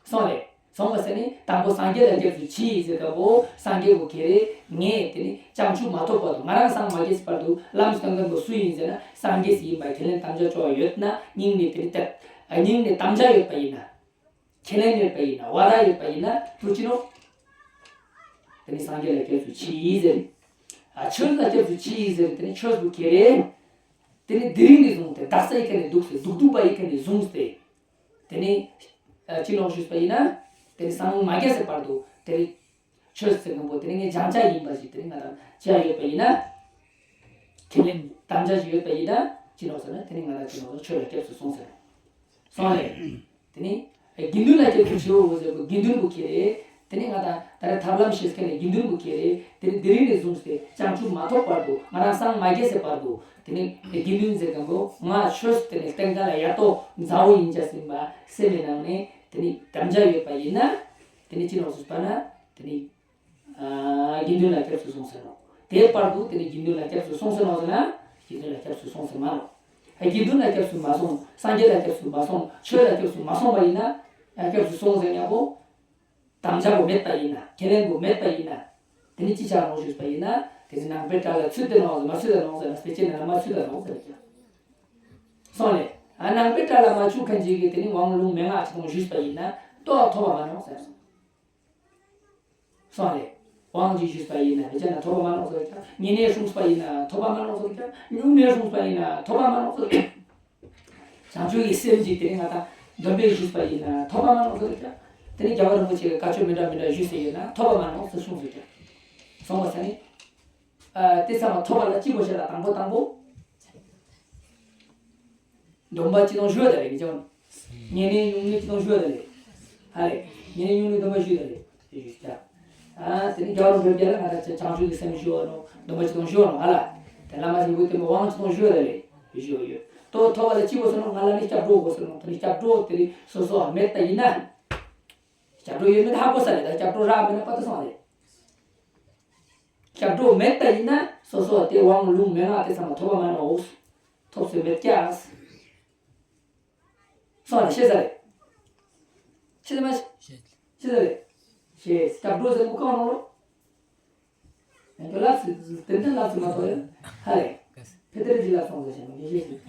སོང་ལེ། སོང་བ་ཟེར་ནི་དང་པོ་སངས་རྒྱས་ལ་སྐྱབས་སུ་མཆི་ཟེར་ད་བོ་སངས་རྒྱས་བོ་ཁེ་རེ་ངས་དེ་ནི་བྱང་ཆུབ་མ་ཐོབ་བར་དུ་ང་རང་སངས་མ་རྒྱས་བར་དུ་ལམ་སྟོན་མཁན་བོ་སུ་ཡིན་ཟེར་ན་སངས་རྒྱས་ཡིན་པ་ཁས་ལེན་དམ་བཅའ་ཆོག་ཡོད་ན་སྙིང་ནས་དེ་ནི་དད་སྙིང་ནས་དམ་བཅའ་ཡོད་པ་ཡིན་ན། ཁས་ལེན་ཡོད་པ་ཡིན་ན་བ་ར་ཡོད་པ་ཡིན་ན་དུ་ཅི་ནོ། དེ་ནི་སངས་རྒྱས་ལ་སྐྱབས་སུ་མཆི་ཟེར། ཨ་ཆོས་ལ་སྐྱབས་སུ་མཆི་ཟེར་དེ་ནི་ཆོས་སུ་ཁེ་རེ། དེ་ནི་དེ་རིང་ནས་བཟུང་སྟེ་དག་ས་ཡི་ཁ་ནས་འདུག་སྟེ་སྡུག་སྡུག་པ་ཡི་ཁ་ནས་བཟུང་སྟེ། དེ་ནི་ཨ་ཅི་ནོ་ཞུས་པ་ཡིན་ན། དེ་ནི་སངས་མ་རྒྱས་སའི་བར་དུ་དེ་ནི། ཆོས་ཟེར་མཁན་པོ་དེ་ནི་ངའི་སྦྱང་བྱ་ཡིན་པ་ཞིག་དེ་ནི་ང་དང་བཅས་ཡོད་པ་ཡིན་ན། ཁས་ལེན་དམ་བཅའ་ཞིག་ཡོད་པ་ཡིན་ན་ཅི་ལོག་ཟེར་ན་དེ་ནི་ང་དང་ཅི་ལོག་ཆོས་ལ་སྐྱབས་སུ་སོང་ཟེར། སོང་ལེ། དེ་ནི་དགེ་འདུན་ལ་སྐྱབས་སུ་མཆིའོ་ཟེར་བ་དགེ་འདུན་པོ་ཁྱེད་རེད། དེ་ནི་ང་དང་ད་རེས་ཐབས་ལམ་ཤེས་མཁན་ནི་དགེ་འདུན་པོ་ཁྱེད་རེད། དེ་ནི་དེ་རིང་ནས་བཟུང་སྟེ་བྱང་ཆུབ་མ་ཐོབ་བར་དུ་ང་རང་སངས་མ་རྒྱས་སའི་བར་དུ་དེ་ནི་དགེ་འདུན་ཟེར་མཁན་པོ་ང་ཆོས་དེ་ནི་བསྟན་མཁན་ལ་ཡ་ཏོ་མཛའ་བོ་ཡིན་ཅག་ཟིན་པ་སེམས་ནང་ནས་དེ་ནི་དམ་བཅའ་ཡོད་པ་ཡིན་ན། དེ་ནི་ཅི་ལོག་ཟེར་བ་ན་དེ་ནི། ཨ། དགེ་འདུན་ལ་སྐྱབས་སུ་སོང་ཟེར་ནོ། དེའི་བར་དུ་དེ་ནི་དགེ་འདུན་ལ་སྐྱབས་སུ་སོང་ཟེར་ནོ་ཟེར་ན། དགེ་འདུན་ལ་སྐྱབས་སུ་སོང་ཟེར་མ་ནོ། ཨ། དགེ་འདུན་ལ་སྐྱབས་སུ་མ་སོང་། སངས་རྒྱས་ལ་སྐྱབས་སུ་མ་སོང་། ཆོས་ལ་སྐྱབས་སུ་མ་སོང་བ་ཡིན་ན། ཡང་སྐྱབས་སུ་སོང་ཟེར་མཁན་པོ། དམ་བཅའ་པོ་མེད་པ་ཡིན་ན། ཁས་ལེན་པོ་མེད་པ་ཡིན་ན། དེ་ནི་ཅི་ཆགས་ནོ་ཞུས་པ་ཡིན་ན། དེ་ནི་ནང་པའི་གྲྭ་ལ་ཚུད་དེ་ནོ་ཟེར་མ་ཚུད་དེ་ནོ་ཟེར་ན་ཕལ་ཆེར་ན་མ་ཚུད་དེ་ནོ་ཟེར་ཀྱང་། སོང་ལེ། ཨ། ནང་པའི་གྲྭ་ལ་མ་ཚུད་མཁན་ཅིག་གིས་དེ་ནི་དབང་ལུང་མན་ངག་ཅི་དང་ཞུས་པ་ཡིན་ན་ལྟོ་ཐོབ་པ་མ་ནོ་ཟེར། སོང་ལེ། དབང་ཅིག་ཞུས་པ་ཡིན་ན་བེ་ཅ་ན་ཐོབ་པ་མ་ནོག་ཟེར་ཀྱང་། ཉེ་གནས་སྲུངས་པ་ཡིན་ན་ཐོབ་པ་མ་ནོག་ཟེར་ཀྱང་། སྨྱུང་གནས་སྲུངས་པ་ཡིན་ན་ཐོབ་པ་མ་ནོག་ཟེར་ཀྱང་། བྱང་ཆུབ་ཀྱི་སེམས་ཀྱིས་དེ་རིང་ང་དང་འདོན་པས་ཞུས་པ་ཡིན་ན་ཐོབ་པ་མ་ནོག་ཟེར་ཀྱང་། དེ་ནི་རྒྱལ་བ་རིན་པོ་ཆེ་གི་བཀའ་ཆོས་མི་འདྲ་མི་འདྲ་ཞུས་ཟེར་ཡོད་ན་ཐོབ་པ་མ་ནོག་ཟེར་གསུངས་ཟེར་ཀྱང་། སོང་བ་ས་ནི། ཨ། དེ་ཚང་མ་ཐོབ་པ་ལ་གཅིག་པོ་བཤད་ལ་དང་པོ་དང་པོ། སྡོམ་པ་ཅི་དང་ཞུ་བ་ད་རེད་མི་ཅང་། ཉེ་གནས་སྨྱུང་གནས་ཅི་དང་ཞུ་བ་ད་རེད། ཧ་རེ། ཉེ་གནས་སྨྱུང་གནས་སྡོམ་པ་ཞུ་ད་རེད། དེ་ཞུ་ཅག་ཨ། དེ་ནི་རྒྱལ་བ་རིན་པོ་ཆེ་ལ་ང་ད་བྱང་ཆུབ་ཀྱི་སེམས་ཞུ་བ་ནོ། སྡོམ་པ་ཅི་དང་ཞུ་བ་ནོ་ཧ་ལ། དེ་བླ་མ་ཞིག་བུ་དེ་མོ་དབང་ཅི་དང་ཞུ་བ་ད་རེད། ཞུ་བ་ཡོད། ལྟོ་ཐོབ་པ་ལ་གཅིག་པོ་སོང་ནོ་ང་ལ་ནི་སྐྱབས་འགྲོ་དགོས་སོང་ནོ། དེ་ནི་སྐྱབས་འགྲོ་དེ་རིང་སོ་སོ་མེད་པ་ཡིན་ན། སྐྱབས་འགྲོ་ཡོད་མེད་ཧ་གོ་ས་རེད། ད་སྐྱབས་འགྲོ་རག་མེད་ན་པ་ཏི་སོང་རེད། སྐྱབས་འགྲོ་མེད་པ་ཡིན་ན་སོ་སོ་དེ་དབང་ལུང་མན་ངག་དེ་ཚང་མ་ཐོབ་པ་མ་ནོག་ཐོབ་སྲོལ་མེད་ཀྱག་སོང་རེད། ཤེས་ས་རེད། ཤེས་ས་མ་ཤེས། ཤེས་ས་རེད། ཤེས། སྐྱབས་འགྲོ་ཟེར་མོ་གང་ནོ་ལོ། ཡང་ཁྱོད་ལབ་ཟེར་ཏན་ཏན་ལབ་ཟེར་མ་ཐོག་ཡོད། ཧ་རེ། ཕེ་ཏེ་རི་ཇི་ལབ་སོང་ཟེར་ཞེས་མ་ངེས་ཤེས་ཟེར།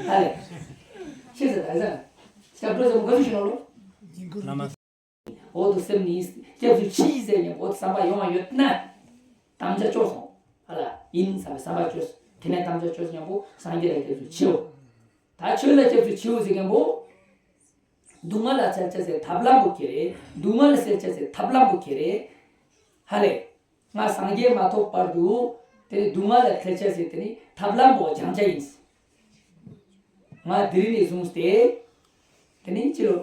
ཧ་རེ། ཤེས་ཟེར་ད་ཟེར། སྐྱབས་འགྲོ་ཟེར་མོ་ག་ཚོད་ཞིག་ནོ་ལོ། བླ་མ། འོ་དུ་སེམས་ནི་སྐྱབས་སུ་མཆི་ཟེར་ནས་འོ་དུ་བསམ་པ་ཡོང་བ་ཡོད་ན། དམ་བཅའ་བཅོལ་སོང་། ཧ་ལ་ཡིན་བསམ་པའི་བསམ་པ་བཅོལ་སོང་། དེ་ནས་དམ་བཅའ་བཅོལ་སོང་མཉམ་པོ་སངས་རྒྱས་ལ་སྐྱབས་སུ་མཆིའོ། ད་ཆོས་ལ་སྐྱབས་སུ་མཆིའོ་ཟེར་མཁན་པོ། སྡུག་བསྔལ་ལ་ཐར་བྱ་ཟེར་ཐབས་ལམ་པོ་ཁྱེར་རེ། སྡུག་བསྔལ་ལ་སེལ་བྱ་ཟེར་ཐབས་ལམ་པོ་ཁྱེར་རེ། ཧ་ལེ། ང་སངས་རྒྱས་མ་ཐོབ་བར་དུ། དེ་ནི་སྡུག་བསྔལ་ལ་ཐར་བྱ་ཟེར་དེ་ནི་ཐབས་ལམ་པོ་སྦྱང་བྱ་ཡིན། ང་དེ་རིང་ནས་བཟུང་སྟེ། དེ་ནི་ཅི་ལོ།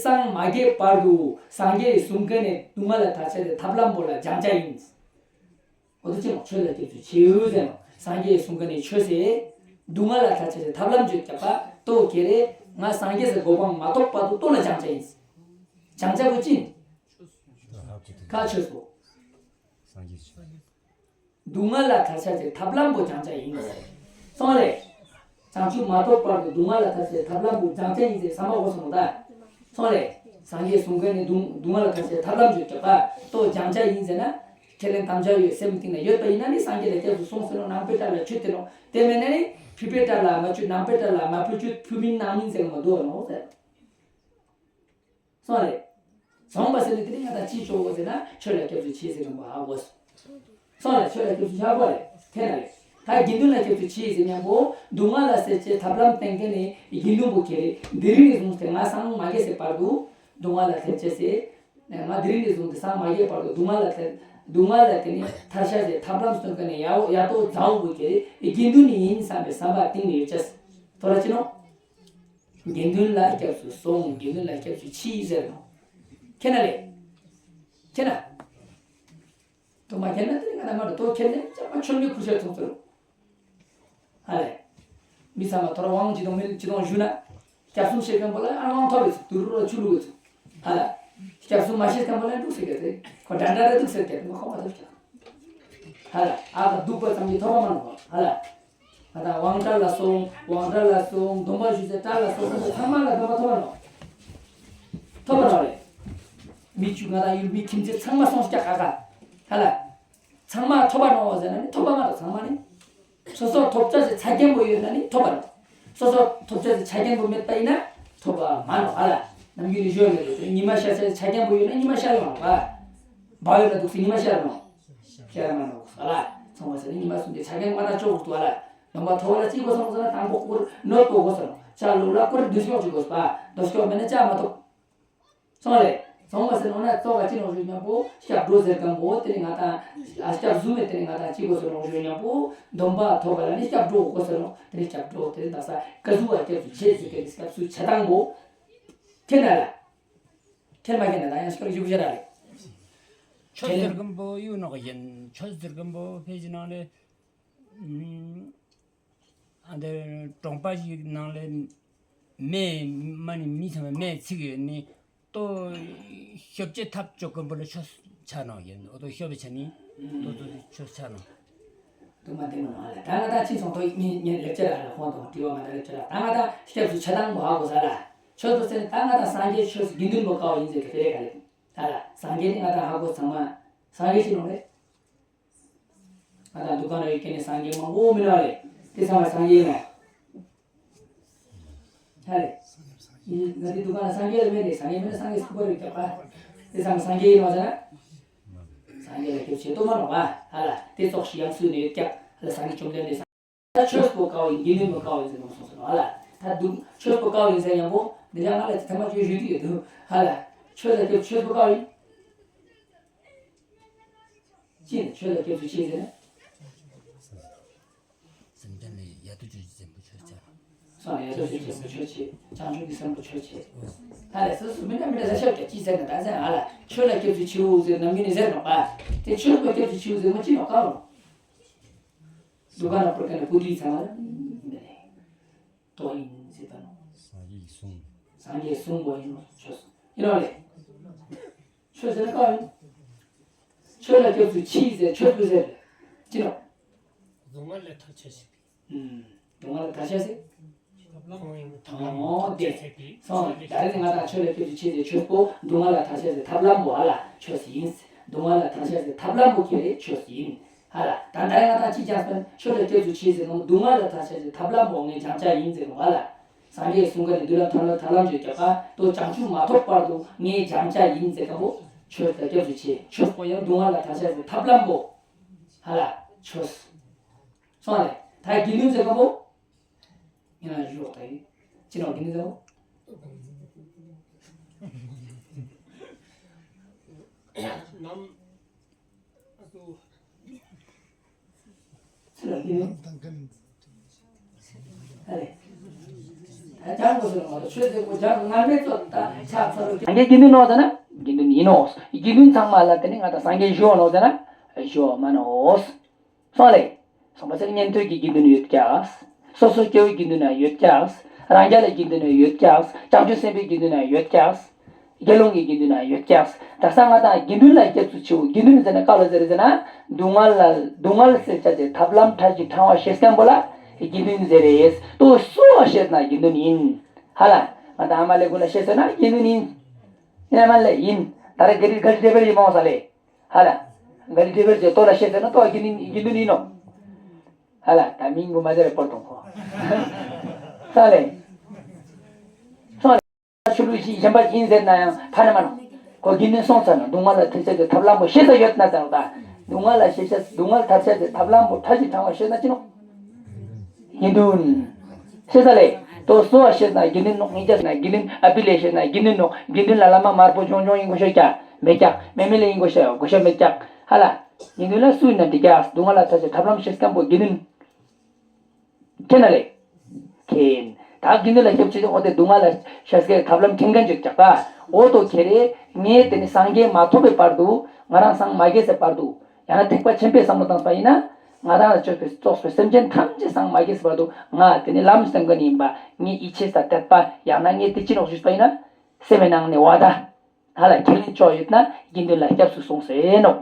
སངས་མ་རྒྱས་བར་དུ་སངས་རྒྱས་གསུང་མཁན་ནི་སྡུག་བསྔལ་ལ་ཐར་བྱ་དེ་ཐབས་ལམ་པོ་ལ་སྦྱང་བྱ་ཡིན། འོ་དུ་ཅི་ལོ་ཆོས་ལ་སྐྱབས་སུ་མཆིའོ་ཟེར་ནོ། སངས་རྒྱས་གསུང་མཁན་ནི་ཆོས་ཟེར། སྡུག་བསྔལ་ལ་ཐར་བྱ་དེ་ཐབས་ལམ་བརྗོད་ཀྱག་པ་ལྟོ་ཁྱེར་རེ། ང་སངས་རྒྱས་སུ་གོ་འཕང་མ་ཐོབ་བར་དུ་ལྟོ་ལ་སྦྱང་བྱ་ཡིན། སྦྱང་བྱ་པོ་ཅི་ཡིན། ཁ་ཆོས་པོ། སངས་རྒྱས་ཆོས། སྡུག་བསྔལ་ལ་ཐར་བྱ་ཟེར་ཐབས་ལམ་པོ་སྦྱང་བྱ་ཡིན། སོང་རེ། བྱང་ཆུབ་མ་ཐོབ་བར་དུ་སྡུག་བསྔལ་ལ་ཐར་བྱ་ཟེར་ཐབས་ལམ་པོ་སྦྱང་བྱ་ཡིན་ཟེར་བསམ་པ་འོ་སོང་ད། སོང་རེ། སངས་རྒྱས་གསུང་མཁན་ནི་སྡུག་སྡུག་བསྔལ་ལ་ཐར་བྱ་ཟེར་ཐབས་ལམ་བརྗོད་ཀྱག་པ་ལྟོ་སྦྱང་བྱ་ཡིན་ཟེར་ན། ཁས་ལེན་དམ་བཅའ་ཡོད་སེམས་གཏིང་ན་ཡོད་པ་ཡིན་ན་ནི་སངས་རྒྱས་ལ་སྐྱབས་སུ་སོང་ཟེར་ནོ། ནང་པའི་གྲྭ་ལ་ཆུད་དེ་ནོ། དེ་མེད་ན་ནི་ཕྱི་པའི་གྲྭ་ལ་མ་ཆུད། ནང་པའི་གྲྭ་ལ་མ་ཕུལ་ཆུད། ཕུལ་མིན་ནང་མིན་ཟེར་གི་མ་འདུག་ནོ་ཟེར། སོང་རེད། སོང་བ་ཟེར་ནས་དེ་ནི་ང་དང་ཅི་ཆོག་གོ་ཟེར་ན་ཆོས་ལ་སྐྱབས་སུ་མཆི་ཟེར་མཁན་པོ་ཧ་གོ། སོང་རེད། ཆོས་ལ་སྐྱབས་སུ་ཆགས་པ་རེད། དེ་ན་རེད། ད་དགེ་འདུན་ལ་སྐྱབས་སུ་མཆི་ཟེར་མཁན་པོ་སྡུག་བསྔལ་ལ་སེལ་བྱེད་ཐབས་ལམ་བསྟན་མཁན་ནི་དགེ་འདུན་པོ་ཁྱེར་རེ། དེ་རིང་ནས་བཟུང་སྟེ་ང་སངས་མ་རྒྱས་སའི་བར་དུ་སྡུག་བསྔལ་ལ་ཐར་བྱ་ཟེར། ང་དེ་རིང་ནས་བཟུང་སྟེ་སངས་མ་རྒྱས་བར་དུ་སྡུག་བསྔལ་ལ་ཐར། སྡུག་བསྔལ་ལ་དེ་ནི་ཐར་བྱ་ཟེར་ཐབས་ལམ་སྟོན་མཁན་ནི་ཡ་ཡ་ཏོ་མཛའ་བོ་པོ་ཁྱེར་རེ། དགེ་འདུན་ནི་ཡིན་བསམ་པའི་བསམ་པ་གཏིང་ནས་ཡོད་ཅེས། དོ་ར་ཅི་ནོ། དགེ་འདུན་ལ་སྐྱབས་སུ་སོང་། དགེ་འདུན་ལ་སྐྱབས་སུ་མཆི་ཟེར་ནོ། ཁྱེད་ན་ལེ། ཁྱེད་ན། དུ་མ་ཁྱེད་ན་དེ་ང་ན་མ་རུ་དོ་ཁྱེད་ནས་ཅག་མ་ཆོད་མེད་ཁུར་ཤ་ཚོགས་ཚོད། ཧ་ལེ། མི་ཚང་མ་ཐོ་ར་དབང་ཅི་དང་མིན་ཅི་དང་ཞུ་ན། སྐྱབས་གསུམ་ཤེས་མཁན་པོ་ལ་ཨ་དབང་ཐོབ་རེད་ཚུགས། དུ་རུ་ར་ཆུ་ལུག་རེད་ཚུགས། ཧ་ལེ། སྐྱབས་གསུམ་མ་ཤེས་མཁན་པོ་ལ་འདུག་ཟེར་གི་རེད། ཁོ་འདྲ་འདྲ་རེད་འདུག་ཟེར་གི་རེད། མ་ཁོ་མ་ཐོབ་ཀྱང་། ཧ་ལེ། ཨ་ད་སྡུག་པ་ཙམ་གྱིས་ཐོབ་པ་མ་ནོག་ཧ་ལེ། ང་དང་དབང་གྲལ་ལ་སོང་། དབང་གྲལ་ལ་སོང་། སྡོམ་པ་ཞུ་ཚེ་གྲལ་ལ་སོང་། ཚང་མ་ལ་སྡོམ་པ་ཐོབ་པ་ནོ། ཐོབ་པ་ནོ་རེད། མི་བཅུ་ང་དང་ཡུལ་མི་ཁྱིམ་མཚེས་ཚང་མ་སོང་ཀྱག་ག་ག་ཧ་ལེ། ཚང་མ་ཐོབ་པ་ནོ་ཟེར་ན་ནི་ཐོབ་པ་མ་རེད། ཚང་མ་ནི། སོ་སོ་ཐོབ་བྱ་ཟེར་ཆ་རྐྱེན་པོ་ཡོད་ན་ནི་ཐོབ་པ་ནོ། སོ་སོ་ཐོབ་བྱ་ཟེར་ཆ་རྐྱེན་པོ་མེད་པ་ཡིན་ན་ཐོབ་པ་མ་ནོ་ཧ་ལེ། ནམ་རྒྱུན་ནི་ཞོལ་ལ་ཡོད་ཉི་མ་ཤར་ཆ་རྐྱེན་པོ་ཡོད་ན་ཉི་མ་ཤར་ཡོང་ནོ་ག་བག་ཡོད་ལ་འདུག་སེ་ཉི་མ་ཤར་ནོ། ཤར་མ་ནོ་ཧ་ལེ། ཚང་མ་ཟེར་ནི་ཉི་མ་གསུམ་དེ་ཆ་རྐྱེན་མ་ན་ཅོག་འདུག་ཧ་ལེ། ནོམ་པ་ཐོབ་ལ་ཅི་དགོས་སོང་ཟེར་ན་དང་པོ་ཀུར་ནོ་ཏོ་དགོས་སོང་། ཅ་ལུག་ལ་ཀུར་འདུ་ཤོག་ཅིག་དགོས་པ། འདུ་ཤོག་མེད་ན་ཅ་མ་ཐོབ། སོང་རེད། ཚང་མ་ཟེར་ནོ་ན་ཙོག་ག་ཅི་ནོ་ཞུ་མཉམ་པོ་སྐྱབས་འགྲོ་ཟེར་གམ་པོ་དེ་ནི་ང་དང་ཨ་སྐྱབས་བཟུང་བའི་དེ་ནི་ང་དང་ཅི་གོ་ཟེར་ནོ་ཞུ་མཉམ་པོ་སྡོམ་པ་ཐོབ་པ་ལ་ནི་སྐྱབས་འགྲོ་གོ་ཟེར་ནོ་དེ་ནི་སྐྱབས་འགྲོ་དེ་ནི་ད་ས་ཀ་ཟུག་བ་སྐྱབས་སུ་མཆི་ཟེར་གི་སྐྱབས་སུ་མཆི་སྟངས་པོ་ཁྱེད་ན་ལ་ཁྱེད་མ་ཁྱེད་ན་ད་ཡང་སྐྱབས་ཞུ་བྱ་ར་རེད། ཆོས་ཟེར་གམ་པོ་ཡུ་ནོག་ཡིན། ཆོས་ཟེར་གམ་པོ་ཕེ་ཅི་ནང་ལས། ཨ་འདི་གྲོང་པ་ཞིག་ནང་ལས་མེ་མ་ནི་མི་ཚང་མ་མེ་ཚིག་ཡོད་ནི་ལྟོ་ཤོབ་ཅེ་ཐབ་ཅོ་ཀོན་པོ་ལ་ཆོས་ཆ་ནང་ཡོད་ནི་ལྟོ་ཤོབ་ཆ་ནི་ལྟོ་ལྟོ་ཆོས་ཆ་ནང་། དུ་མ་དེ་མ་ནང་ལ་ད་ང་ད་ཅི་སོང་ཐོ་ཉིན་ཉིན་ལེགས་ཆ་ལ་ཧོན་དང་དྲི་བ་མ་ད་ལེགས་ཆ་ལ་ད་ང་ད་སྐྱབས་སུ་ཆ་དང་མོ་ཧ་གོ་ས་ལ་ཆོས་སུ་ཚེ་ད་ང་ད་སངས་རྒྱས་ཆོས་སུ་དགེ་འདུན་པོ་ཀའོ་ཡིན་ཟེར་གི་དེ་རེད་ག་ལེ་ད་ལ་སངས་རྒྱས་ནི་ང་ད་ཧ་གོ་ཚང་མ་སངས་རྒྱས་ཤི་ནོ་རེད། ང་དང་འདུ་ཁང་ནང་ཡོད་མཁན་ནི་སངས་རྒྱས་མང་པོ་མི་ལ་རེད། དེ་ཚང་མ་སངས་རྒྱས་ཡིན་ནོ། ཧ་རེད། ང་དེ་འདུ་ཁང་ལ་སངས་རྒྱས་ལ་མེད་རེད། སངས་རྒྱས་མེད་ན་སངས་རྒྱས་སུ་བོ་རེད་ཀྱག་པ། དེ་ཚང་མ་སངས་རྒྱས་ཡིན་ནོ་ཟེར་ན། སངས་རྒྱས་ལ་སྐྱབས་བྱེད་དོ་མ་ནོ་བ། ཧ་ལ། དེ་ཙོགས་ཤིག་ཡང་སུ་ནས་ཡོད་ཀྱག་ཧ་ལ་སངས་རྒྱས་བཅོམ་ལྡན་འདས་སངས་ད་ཆོས་པོ་ཀའོ་ཡིན་དགེ་འདུན་པོ་ཀའོ་ཡིན་ཟེར་ནོ་སོང་ཟེར་ནོ་ཧ་ལ། ད་འདུག་ཆོས་པོ་ཀའོ་ཡིན་ཟེར་ཡང་པོ་འདི་ལ་ང་ལ་ཐ་མ་ཆོས་ཞུ་དུས་ཡོད་དུ་ཧ་ལ། ཆོས་ལ་སྐྱབས་ཆོས་པོ་ཀའོ་ཡིན། ཅི་ནས་ཆོས་ལ་སྐྱབས་སུ་མཆི་ཟེར་ན། སེམས་ཅན་ལ་ཡ་ཏུ་ཆོས་ཀྱི་སེམས་པོ་ཆོས་ཅན། སོང་ཡ་ཏུ་ཆོས་ཀྱི་སེམས་པོ་ཆོས་ཅན། བྱང་ཆུབ་ཀྱི་སེམས་པོ་ཆོས་ཅན། ད་ལས་སོ་སོ་མི་འདྲ་མི་འདྲ་ས་ཆ་ག་ཅི་ཟེར་ན་ད་ཟེར་ཨ་ལ་ཆོས་ལ་སྐྱབས་སུ་མཆིའོ་ཟེར་ན་མི་ནི་ཟེར་ནོ་པ། དེ་ཆོས་ལ་སྐྱབས་སུ་མཆིའོ་ཟེར་མ་ཅི་ནོ་ཀ་རུ། འདུ་ཁང་ན་པུར་ཁ་ནས་པུ་ཏི་ཚང་མ་ལ་མི་ནི། ཏོ་ཡིན་ཟེར་ད་ནོ། སངས་རྒྱས་ཀྱི་གསུང་། སངས་རྒྱས་གསུང་པོ་ཡིན་ནོ་ཆོས་སུ། ཡིན་ནོ་ལེ། ཆོས་ཟེར་ན་གང་ཡིན། ཆོས་ལ་སྐྱབས་སུ་མཆི་ཟེར་ཆོས་སུ་ཟེར། ཅི་ནོ། སྡུག་བསྔལ་ལས་ཐར་ཆ་ཞིག་ཨུམ། སྡུག་བསྔལ་ལས་ཐར་ཆ་ཟེར། ཐབས་ལམ་ཐབས་ལམ་ཨོ་དེ། ཆ་ཟེར་གི་སོང་ད་རེས་ང་དང་ཆོས་ལ་སྐྱབས་སུ་མཆི་ཟེར་ཆོས་པོ་སྡུག་བསྔལ་ལས་ཐར་ཆ་ཟེར་ཐབས་ལམ་པོ་ཧ་ལ་ཆོས་སུ་ཡིན། སྡུག་བསྔལ་ལས་ཐར་ཆ་ཟེར་ཐབས་ལམ་པོ་ཁྱེད་རེད་ཆོས་སུ་ཡིན། ཧ་ལ། ད་ལྟ་ཡང་ད་ཅི་ཅང་སོན་ཆོས་ལ་སྐྱབས་སུ་མཆི་ཟེར་ནོ་སྡུག་བསྔལ་ལས་ཐར་ཆ་ཟེར་ཐབས་ལམ་པོ་ངས་སྦྱང་བྱ་ཡིན་ཟེར་ནོ་ཧ་ལ། སངས་རྒྱས་གསུང་མཁན་ནི་མདུན་ལམ་ཐར་ལམ་ཐར་ལམ་བརྗོད་ཀྱག་པ་དོ་བྱང་ཆུབ་མ་ཐོབ་བར་དུ་ངས་སྦྱང་བྱ་ཡིན་ཟེར་མཁན་པོ་ཆོས་ལ་སྐྱབས་སུ་མཆི་ཆོས་པོ་ཡང་སྡུག་བསྔལ་ལས་ཐར་ཆ་ཟེར་ཐབས་ལམ་པོ་ཧ་ལ་ཆོས་སོང་ལེ། ད་དགེ་འདུན་ཟེར་མཁན་པོ་ཡིན་ན་ཞོག་ད་ཡིན་ཅི་ནོ་དགེ་འདུན་ཟེར་མཁན་པོ། ནམ། ཨ་ཏུ། ཚུར་ལ་ཡིན། ཨ་ལེ། ད་སྦྱང་དགོས་སོ་ང་ཚོ་ཆོས་ཟེར་དགོས་སྦྱང་ང་མེད་ཚོ་ད་ཆགས་ཚར་ལོ། སངས་རྒྱས་དགེ་འདུན་ནོ་ཟེར་ན་དགེ་འདུན་ཡིན་ནོ། དགེ་འདུན་ཚང་མ་ལ་དེ་ནི་ང་ད་སངས་རྒྱས་ཞུ་ནོ་ཟེར་ན་ཞུ་མ་ནོ། སོང་ལེ། སོང་པ་ཟེར་ཉན་ཐོས་ཀྱི་དགེ་འདུན་ཡོད་ཀྱག་སོ་སོ་སྐྱེ་བོའི་དགེ་འདུན་ན་ཡོད་ཀྱག་རང་རྒྱལ་ལ་དགེ་འདུན་ན་ཡོད་ཀྱག་བྱང་ཆུབ་སེམས་དཔའི་དགེ་འདུན་ན་ཡོད་ཀྱག་དགེ་སློང་གི་དགེ་འདུན་ན་ཡོད་ཀྱག་ད་ས་ང་དང་དགེ་འདུན་ལ་སྐྱབས་སུ་མཆིའོ། དགེ་འདུན་ཟེར་ན་ག་ལ་ཟེར་ཟེར་ན། སྡུག་བསྔལ་ལ་སྡུག་བསྔལ་སེལ་བྱ་ཆེད་ཐབས་ལམ་ཕྲ་ཞིང་ཕྲ་བ་བཤད་མཁན་པོ་ལ་དགེ་འདུན་ཟེར་རེད། ཏོ་སོ་བ་བཤད་ན་དགེ་འདུན་ཡིན། ཧ་ལ། ང་དང་ཨ་མ་ལེ་ཀུན་ལ་བཤད་ཟེར་ན་དགེ་འདུན་ཡིན། ཡིན་ཨ་མ་ལེ་ཡིན། ད་རེ་ག་རི་ག་རི་ཏེ་བེར་ཡིན་མོ་ས་ལེ། ཧ་ལ། ག་རི་ཏེ་བེར་ཇེ་ཏོ་ལ་བཤད་ཟེར་ན་ཏོ་དགེ་འདུན་དགེ་འདུན་ཡིན་ནོ། ཧ་ལ་ད་མིང་གུ་མ་ཟེར་པོར་གཏོང་ཁོ། ས་ལེ། ས་ལེ། ཆོས་ལུགས་ཤིག་གཞན་པ་ཡིན་ཟེར་ན་ཡང་ཕ་ན་མ་ནོ། ཁོ་དགེ་འདུན་སོང་ཚར་ན་སྡུག་བསྔལ་ལ་ཐར་ཆ་གི་ཐབས་ལམ་པོ་ཤེས་ས་ཡོད་ན་ཟེར་ད། སྡུག་བསྔལ་ལ་ཤེས་ཆ་སྡུག་བསྔལ་ཐར་ཆ་གི་ཐབས་ལམ་པོ་ཕྲ་ཞིང་ཕྲ་བ་ཤེས་ན་ཅི་ནོ། དགེ་འདུན། ཤེས་ས་ལེ། དོ་སོ་བ་ཤེས་ན་དགེ་འདུན་ནོ། ངེད་ཅག་ན་དགེ་འདུན་ཨ་པི་ལེ་ཤེས་ན་དགེ་འདུན་ནོ། དགེ་འདུན་ལ་བླ་མ་དམར་པོ་ཆུང་ཆུང་ཡིན་དགོས་ཤོག་ཀྱ་མེད་ཀྱག་མེ་མེ་ལེ་ཡིན་དགོས་ཤོག་དགོས་ཤོག་མེད་ཀྱག་ཧ་ལ། དགེ་འདུན་ལ་སུ་ཡིན་ན་འགྲིག་ཀྱག་སྡུག་བསྔལ་ལ་ཐར་ཆ་ཐབས་ལམ་ཤེས་མཁན་པོ་དགེ་འདུན། མཁྱེན་ན་ལེ། མཁྱེན། ད་དགེ་འདུན་ལ་སྐྱབས་ཆེ་ཆེ་འོ་དེ་སྡུག་བསྔལ་ལ་ཤ་སྐད་ཐབས་ལམ་མཁྱེན་མཁན་ཅིག་ཀྱག་པ། འོ་དོ་ཁྱེད་རེ་ངས་དེ་ནི་སངས་རྒྱས་མ་ཐོབ་པའི་བར་དུ་ང་རང་སངས་མ་རྒྱས་སའི་བར་དུ་ཡང་ན་ཐེག་པ་ཆེན་པོའི་བསམ་བློ་བཏང་པ་ཡིན་ན་ང་རང་ལ་སྤྱོད་པའི་ཙོགས་པའི་སེམས་ཅན་ཐམས་ཅད་སངས་མ་རྒྱས་སའི་བར་དུ་ང་དེ་ནི་ལམ་སྟོན་མཁན་ཡིན་པ་ངས་ཡིད་ཆེས་དང་དད་པ་ཡང་ན་ངས་དེ་ཅི་ནོག་ཞུས་པ་ཡིན་ན་སེམས་ནང་ནས་བ་ད་ཧ་ལ་ཁས་ལེན་ཆོག་ཡོད་ན་དགེ་འདུན་ལ་སྐྱབས་སུ་སོང་ཟེར་ནོག་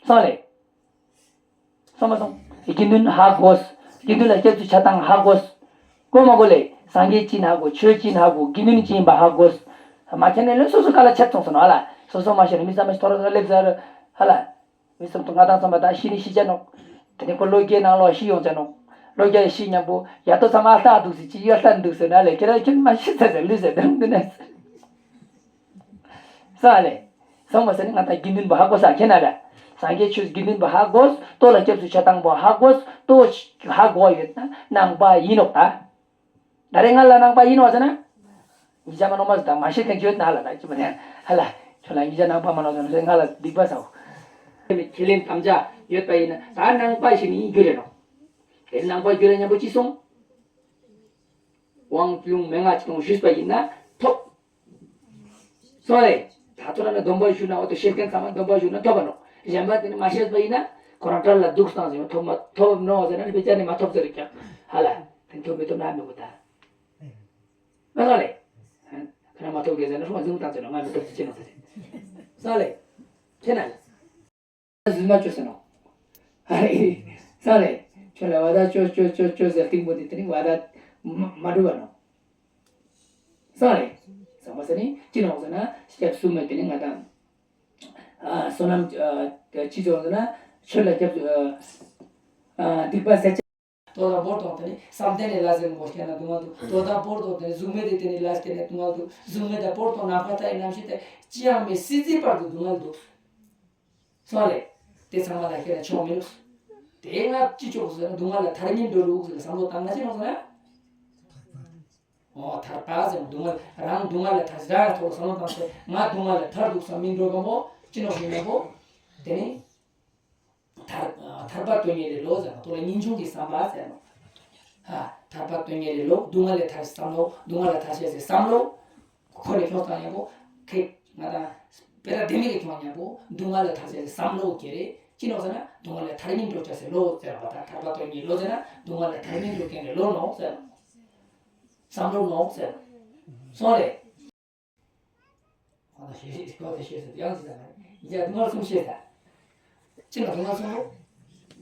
སོང་ལེ། སོང་མ་སོང་། དགེ་འདུན་ཧ་གོ། དགེ་འདུན་ལ་སྐྱབས་སུ་ཆ་སྟངས་ཧ་གོ། གོ་མ་གོ་ལེ། སངས་རྒྱས་ཅི་ན་ཧ་གོ། ཆོས་ཅི་ན་ཧ་གོ། དགེ་འདུན་ཅི་ཡིན་པ་ཧ་གོ། མ་ཁྱེར་ནས་ལོས་སོ་སོ་ག་ལ་ཆད་སོང་སོང་ཧ་ལ། སོ་སོ་མ་ཤེས་ན་མི་ཚང་མ་ཐོ་ར་ཐོ་ར་སླེབས་ཟེར། ཧ་ལ། མི་ཚང་མ་ང་དང་ཚང་མ་ད་ཤི་ནི་ཤི་ཆ་ནོག་དེ་ནས་ཁོ་ལོ་རྒྱའི་ནང་ལོགས་ཤི་ཡོང་ཆ་ནོག་ལོ་རྒྱ་ཡི་ཤི་མཉམ་པོ་ཡ་ཏོ་ཚང་མ་ཨ་ལྟ་འདུག་ཟེར་ཅི་ཡོད་ལྟ་འདུག་ཟེར་ན་ལེ་ཁྱེད་ར་ཁྱེད་མ་ཤི་ཚ་ཟེར་ལུས་ཟེར་དང་འདི་ནས། ས་ལེ། སོང་བ་ཟེར་ནི་ང་དང་དགེ་འདུན་པ་ཧ་གོ་ས་ཁྱེད་ན་ར། སངས་རྒྱས་ཆོས་དགེ་འདུན་པ་ཧ་གོ། ལྟོ་ལ་སྐྱབས་སུ་ཆ་སྟངས་པོ་ཧ་གོ། ལྟོ་ཧ་གོ་ཡོད་ན་ནང་པ་ཡིན་ནོག་ད། ད་རེས་ང་ལ་ནང་པ་ཡིན་ནོག་ཟེར་ན། ཉིད་ཅག་མ་ནོག་མ་ཟེར་དང་མ་ཤེས་མཁན་ཁྱོད་ན་ལ་ན་ཅི་མ་ནས་ཧ་ལ་ཁྱོད་ལ་ཉིད་ཅག་ནང་པ་མ་ནོག་ཟེར་ན་ང་ལ་སྡིག་པ་ཟ་འོ། ཁས་ལེན་དམ་བཅའ་ཡོད་པ་ཡིན་ན་ད་ནང་པ་ཞིག་ནི་ཡིན་རྒྱུ་རེད་ནོ། དེ་ནང་པ་རྒྱུ་རེད་སྙམ་པོ་ཅི་སོང་། དབང་ལུང་མན་ངག་ཅིག་དང་ཞུས་པ་ཡིན་ན་ཐོབ། སོང་རེད། ད་ཐོ་ར་ན་སྡོམ་པ་ཞུ་ན་འོ་དོ་ཤེས་མཁན་ཚང་མ་སྡོམ་པ་ཞུ་ན་ཐོབ་པ་ནོ། གཞན་པ་དེ་ནི་མ་ཤེས་པ་ཡིན་ན་ཁོ་རང་བྲལ་ལ་འདུག་སྟངས་ཟེར་ཐོབ་མ་ཐོབ་ནོ་ཟེར་ན་དཔེ་ཆ་ནི་མ་ཐོབ་ཟེར་ཀྱང་ཧ་ལ་དེ་ཐོབ་མི་ཐོབ་ན་མི་གོ་ད། མ་སོང་རེད། ཁ་ན་མ་ཐོབ་གེ་ཟེར་ན་ཧྲུང་བ་ཟིང་བཏང་ཟེར་ན་ང་མི་ཐོབ་ཟེར་ཅི་ནོ་ཟེར། སོང་རེད། ཁྱེད་ན། ཟིན་མ་བཅོས་ཟེར་ནོ། ཨ་རེ། སོང་རེད། ཁྱོད་ལ་བ་ད་བཅོས་བཅོས་བཅོས་བཅོས་ཟེར་སྟེང་པོ་དེ་དེ་ནི་བ་ད་མ་མ་འགྲུབ་པ་ནོ། སོང་རེད། སོང་བ་ཟེར་ནི་ཅི་ནོ་ཟེར་ན་སྐྱབས་སུ་མེད་པའི་ནི་ང་དང་། ཨ་བསོད་ནམས་ཨ་ཅི་ཙོགས་ཟེར་ན་ཆོས་ལ་སྐྱབས་སུ་ཨ་ཨ་སྡིག་པ་ཟད་ཅེས། དོ་དང་པོར་དང་དེ་ནི་བསམ་གཏན་ནས་ལ་ཟེར་མོ་སྐྱེ་ན་སྡུག་བསྔལ་འདུག་དོ་དང་པོར་དང་དེ་ནི་གཟུགས་མེད་དེ་དེ་ནི་ལ་སྐྱེ་ན་སྡུག་བསྔལ་འདུག་གཟུགས་མེད་དང་པོར་དང་ནམ་མཁའ་ལྟ་ཡི་རྣམ་ཤེས་དེ་ཅི་ཡང་མེད་སྲིད་རྩེའི་བར་དུ་སྡུག་བསྔལ་འདུག་སོང་རེད། དེ་ཚང་མ་ལ་ཁྱེད་ལ་ཆོག་མི་འདུག་དེ་ང་ཅི་ཆོག་ཟེར་ན་སྡུག་བསྔལ་ལ་ཐར་སྙིང་འདོད་འདུག་ཟེར་བསམ་བློ་བཏང་ན་ཅི་ནོ་ཟེར་ན། འོ་ཐར་པ་ཟེར་སྡུག་བསྔལ་རང་སྡུག་བསྔལ་ལ་ཐར་ཞེས་རང་ཐོག་བསམ་བློ་བཏང་སྟེ་ང་སྡུག་བསྔལ་ལ་ཐར་འདུག་བསམ་མི་འགྲོ་གམ་པོ་ཅི་ནོ་ཞིག་ཡིན་ན་པོ། དེ་ནི། ཐར་ཐར་པ་དོན་གཉེར་རེ་ལོ་ཟེར་ན་ཐོག་ལ་ངེས་འབྱུང་གི་བསམ་པ་ཟེར་ནོ། ཧ་ཐར་པ་དོན་གཉེར་རེ་ལོ་སྡུག་བསྔལ་ལས་ཐར་བསམ་བློ་སྡུག་བསྔལ་ལས་ཐར་ཤེས་ཟེར་བསམ་བློ། ཁོ་ལས་ཁྱོང་ཙང་ཡང་པོ་ཁེ་ང་དང་སྤེ་ར་དེ་མི་གི་ཁྱོང་ཡང་པོ་སྡུག་བསྔལ་ལས་ཐར་ཤེས་ཟེར་བསམ་བློ་ཁེ་རེ་ཅི་ནོ་ཟེར་ན་སྡུག་བསྔལ་ལས་ཐར་སྙིང་འདོད་ཤེས་ཟེར་བློ་ཟེར་བ་དང་ཐར་པ་དོན་གཉེར་ལོ་ཟེར་ན་སྡུག་བསྔལ་ལས་ཐར་སྙིང་འདོད་མཁན་རེ་ལོ་ནོ་ཟེར། བསམ་བློ་ནོ་ཟེར། སོང་རེད། ཁོ་ན་ཤེས་ཤེས་ཁོ་དེ་ཤེས་ཟེར་ཡང་ཅི་ཟེར་ན་ཡིན་ཀྱང་སྡུག་བསྔལ་གསུམ་ཤེས་ད། ཅི་ན་སྡུག་བསྔལ་གསུམ་རོ།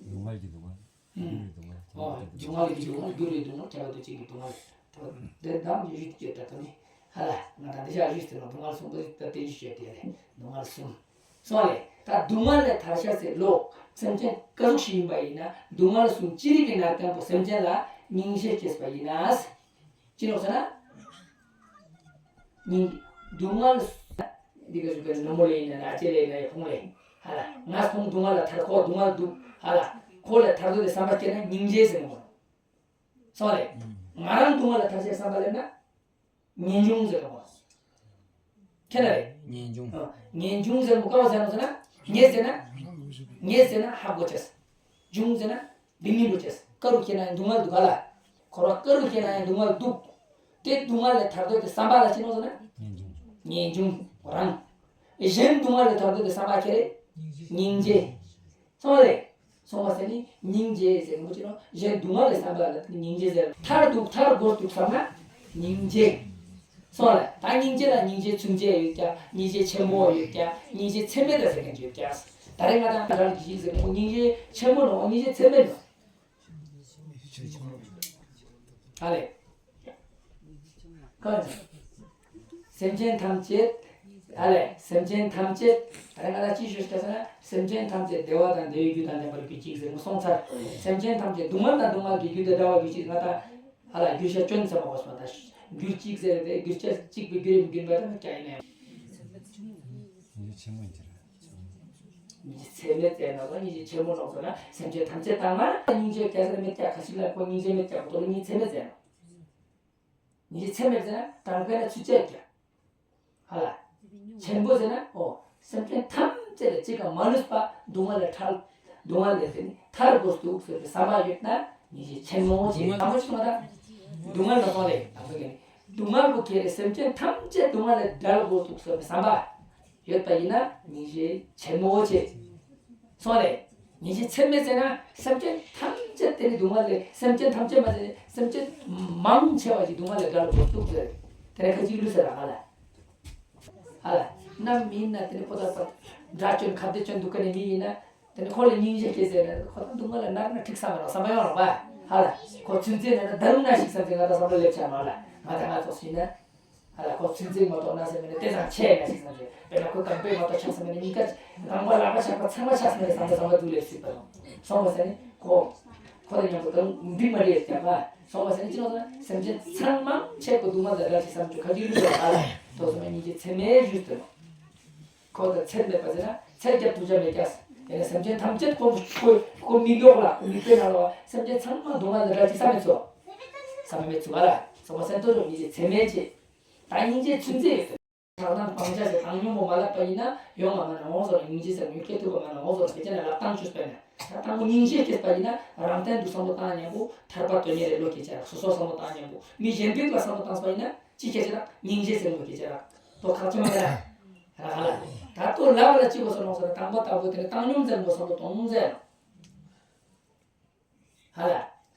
སྡུག་བསྔལ་གྱི་སྡུག་བསྔལ། ཨུམ། སྡུག་བསྔལ་ཨོ་སྡུག་བསྔལ་གྱི་སྡུག་བསྔལ་རྒྱུ་རེད་སྡུག་བསྔལ་ཁྱད་པར་དུ་གཅིག་གི་སྡུག་བསྔལ། དེ་དང་ཡུལ་ཡུལ་གྱི་ད་དོ་ནི་ཧ་ལ་ང་དང་འདི་ཤ་ཡུལ་ཟེར་ན་སྡུག་བསྔལ་གསུམ་པོ་ད་དེ་ཡུལ་ཤོད་དེ་རེད་སྡུག་བསྔལ་གསུམ། སོང་རེད་ད་སྡུག་བསྔལ་ལས་ཐར་ཤ་ཟེར་ལོ། སེམས་ཅན་ཀ་ཟུག་ཞིག་ཡིན་པ་ཡིན་ན་སྡུག་བསྔལ་གསུམ་ཅི་རིགས་ཀྱི་ནར་ཀམ་པོ་སེམས་ཅན་ལ་སྙིང་རྗེ་སྐྱེས་པ་ཡིན་ན། ཅི་ནོ་ཟེར་ན། སྙིང་། སྡུག་བསྔལ། འདི་ག་ཟུག་གི་ནུ་མོ་ལ་ཡིན་ན་ཨ་ཅེ་ལ་ཡིན་ན་ཡང་ཁོང་ལ་ཡིན། ཧ་ལ་ང་ཁོང་སྡུག་བསྔལ་ལ་ཐར་ཁོ་སྡུག་བསྔལ་འདུག་ཧ་ལ་ཁོ་ལ་ཐར་འདོད་དེ་བསམ་པ་སྐྱེས་ན་སྙིང་རྗེ་ཟེར་ནོ། སོང་རེད། ང་རང་སྡུག་བསྔལ་ལ་ཐར་ཤེས་བསམ་པ་སླེབས་ན། ངེས་འབྱུང་ཟེར་ནོ། ཁྱེད་ན་རེད། ངེས་འབྱུང་། ཨ། ངེས་འབྱུང་ཟེར་ནོ་ག་བ་ཟེར་ནོ་ཟེར་ན། ངེས་ཟེར་ན། ངེས་ཟེར་ན་ཧ་གོ་ཆེས། འབྱུང་ཟེར་ན། འདི་མིན་འགྲོ་ཅེས། ཀ་རུ་སྐྱེས་ན་ཡང་སྡུག་བསྔལ་འདུག་ག་ལ། ཁོ་རང་ཀ་རུ་སྐྱེས་ན་ཡང་སྡུག་བསྔལ་འདུག་དེ་སྡུག་བསྔལ་ལས་ཐར་འདོད་དེ་བསམ་པ་ལ་ཅི་ནོ་ཟེར་ན། ངེས་འབྱུང་། ངེས་འབྱུང་རང་། གཞན་སྡུག་བསྔལ་ལས་ཐར་འདོད་དེ་བསམ་པ་ཁྱེར་རེ། སྙིང་རྗེ། སོང་རེ། སོང་བ་ཟེར་ནི་སྙིང་རྗེ་ཟེར་གི་མོ་ཅི་ནོ་གཞན་སྡུག་བསྔལ་ལས་བསམ་པ་ལ་དེ་ནི་སྙིང་རྗེ་ཟེར། ཐར་འདུག་ཐར་དགོས་འདུག་བསམ་ན། སྙིང་རྗེ། སོང་ལ་ད་སྙིང་རྗེ་ལ་སྙིང་རྗེ་ཆུང་ཆེ་ཡོད་ཀྱང་སྙིང་རྗེ་ཆེན་མོ་ཡོད་ཀྱང་སྙིང་རྗེ་ཚད་མེད་ལ་ཟེར་མཁན་ཡོད་ཀྱང་། ད་རེས་ང་དང་རང་གི་ཞིག་ཟེར་མོ་སྙིང་རྗེ་ཆེན་མོ་ནོ་སྙིང་རྗེ་ཚད་མེད་ནོ། ཨ་ལེ། ཁོ་སེམས་ཅན་ཐམས་ཅད། ཨ་ལེ་སེམས་ཅན་ཐམས་ཅད། ད་རེས་ང་དང་ཅི་ཞུ་ཞུ་ཟེར་ན་སེམས་ཅན་ཐམས་ཅད་བདེ་བ་དང་བདེ་བའི་རྒྱུ་དང་ལྡན་པར་གྱུར་ཅིག་ཟེར་མོ་སོང་ཚར། སེམས་ཅན་ཐམས་ཅད་སྡུག་བསྔལ་དང་སྡུག་བསྔལ་གྱི་རྒྱུ་དང་བྲལ་བར་གྱུར་ཅིག་ང་དང་། ཧ་ལ་རྒྱུ་ཆ་སྐྱོན་ཚད་མ་གོ་སོང་ད། རྒྱུ་གཅིག་ཟེར་ཏེ་རྒྱུ་ཆ་གཅིག་པའི་རྒྱུ་རེད་མི་རྒྱུན་པ་དང་ཀྱང་ཡིན་ན་ཡང་། ཉིན་ཆེན་མོ་ཡིན་གྱི་རེད། ཉིན་ཆེ་ཚད་མེད་ཟེར་ན་ལ་ཉིན་ཆེ་ཆེན་མོ་ལོག་སོང་ན་སེམས་ཅན་ཐམས་ཅད་དང་མ་སྙིང་རྗེ་སྐྱེ་ས་མེད་ཀྱང་ཁ་ཤས་ལ་ཁོ་སྙིང་རྗེ་མེད་ཀྱང་ཁོ་ལ་ཉིན་ཚད་མེད་ཟེར་ན། ཉིན་ཆེ་ཚད་མེད་ཟེར་ན་དང་པོ་ན་ཚུལ་བཅད་ཀྱང་། ཧ་ལ། ཆེན་པོ་ཟེར་ན་ཨོ། སེམས་ཅན་ཐམས་ཅད་ལ་གཅིག་ཀ་མ་ལུས་པ་སྡུག་བསྔལ་ལས་ཐར། སྡུག་བསྔལ་ལས་ཟེར་ནས་ཐར་དགོས་འདུག་ཟེར་བའི་བསམ་པ་ཡོད་ན་ཉིན་ཞིག་ཆེན་མོ་ཞེས་དང་པོ་ཞིག་མ་དང་། སྡུག་བསྔལ་ལ་སོང་ལས་དང་པོ་ཡིན། སྡུག་བསྔལ་པོ་ཁྱེར་རེ་སེམས་ཅན་ཐམས་ཅད་སྡུག་བསྔལ་ལས་བསྒྲལ་དགོས་འདུག་ཟེར་བའི་བསམ་པ་ཡོད་པ་ཡིན་ན་ཉིན་ཞིག་ཆེན་མོ་ཆེ། སོང་ལས། ཉིན་ཞིག་ཚད་མེད་ཟེར་ན་སེམས་ཅན་ཐམས་ཅད་དེ་ནི་སྡུག་བསྔལ་ལས་སེམས་ཅན་ཐམས་ཅད་མ་ཟེར་སེམས་ཅན་མང་ཆེ་བ་ཞིག་སྡུག་བསྔལ་ལས་བསྒྲལ་དགོས་འདུག་ཟེར། དེ་རེ་ཁ་ཅིག་ལུས་ཟེར་ར་ཧ་ལ། ཧ་ལ། ནམ་མིན་ན་དེ་ནི་ཁོ་ཚ་ཚ། དགྲ་སྐྱོན་ཁ་བདེ་སྐྱོན་འདུག་ག་ནི་མི་ཡིན་ན། དེ་ནི་ཁོ་ལ་སྙིང་རྗེ་སྐྱེས་ཟེར་ན་ཁོ་ད་སྡུག་བསྔལ་ལ་ནར་ན་འགྲིག་བསམ་མ་རོགས་བསམ་པ་ཡོང་རོགས་པ། ཧ་ལ། ཁོ་ཚུན་ཚོད་ན་ན་ད་རུང་ན་ཞིག་བསམ་ཚེ་ང་ད་བསམ་བློ་སླེབས་ཆ་མ་ལ། ང་ད་ང་ཚོ་ཞིག་ན། ཧ་ལ་ཁོ་ཚུན་ཚོད་མ་གཏོགས་ན་ཟེར་མེད་ན་དེ་ཙམ་ཆེ་ན་ཞིག་བསམ་ཚེ། དཔེར་ན་ཁོ་རྐང་པས་མ་གཏོགས་ཆགས་ས་མེད་ན་གཉིས་ཀ། རྐང་པ་ལག་པ་ཆགས་པ་ཚང་མ་ཆགས་ས་མེད་ན་བསམ་པ་བསམ་པ་འདུག་ལེབ་སྲིད་པ་ནོ། སོང་བ་ཟེར་ནི་ཁོ། ཁོ་དང་མཉམ་དུ་དང་འདི་མ་རེད་ཀྱང་པ། སོང་བ་ཟེར་ནི་ཅི་ལོ་ཟེར་ན་སེམས་ཅན་ཚང་མ་ཆེད་དུ་སྡུག་བསྔལ་དང་འདྲ་ཞིག་བསམ་བྱུང་ཁ་ཅིག་ལུས་པ་ཨ་ལ་དོ་སོང་ན་སྙིང་རྗེ་ཚད་མེད་ཞུས་ཏེ། ཁོ་དང་ཚད་མེད་པ་ཟེར་ན་ཚད་རྒྱབ་ཐུབ་ཆ་མེད་ཀྱང་། ཡང་ན་སེམས་ཅན་ཐམས་ཅད་ཁོ་ཁོ་ཁོ་མིག་ཡོག་ལ་མིག་དཔེ་ནང་ལ་སེམས་ཅན་ཚང་མ་སྡུག་བསྔལ་དང་འདྲ་ཞིག་བསམ་མེད་ཚོ། བསམ་མེད་ཚོ་ཨ་ལ་སོང་བ་ཟེར་ནི་དོ་སོང་སྙིང་རྗེ་ཚད་མེད་ཆེ། ད་ ད་སྙིང་རྗེ་ཚུན་ཆད་ཡོད། ཆགས་སྡང་སྤང་བྱ་ཟེར་བཏང་སྙོམས་པོ་མ་བསླབས་པ་ཡིན་ན་ཡོང་བ་མ་ན་འོང་ཟེར་ལ། སྙིང་རྗེ་ཟེར་ཡོད་སྐད་དུ་གོ་མ་ན་འོང་ཟེར་ལ། དེ་ཅན་ལ་ལབ་སྟངས་བཅོས་པས་ན། ད་དང་པོ་སྙིང་རྗེ་སྐྱེས་པ་ཡིན་ན་རང་སྟེང་དུ་བསམ་བློ་བཏང་མཉམ་པོ་ཐར་པ་དོན་གཉེར་རེ་བློ་སྐྱེ་ཆ་རག་སོ་སོ་བསམ་བློ་བཏང་མཉམ་པོ་མི་གཞན་དོན་ལ་བསམ་བློ་བཏང་པ་ཡིན་ན་ཅི་སྐྱེ་ཆ་རག་སྙིང་རྗེ་ཟེར་བློ་སྐྱེ་ཆ་རག་དོ་ཁག་ཅི་མ་རེད། ར་ཧ་ལ། ད་དོ་ལབ་ལ་ཅི་གོ་སོ་ནོ་ཟེར་ན་དང་པོ་ལྟ་བུ་དེ་ནི་བཏང་སྙོམས་ཟེར་བློ་བསམ་བློ་གཏོང་སྙོམས་ཟེར། ཧ་ལ།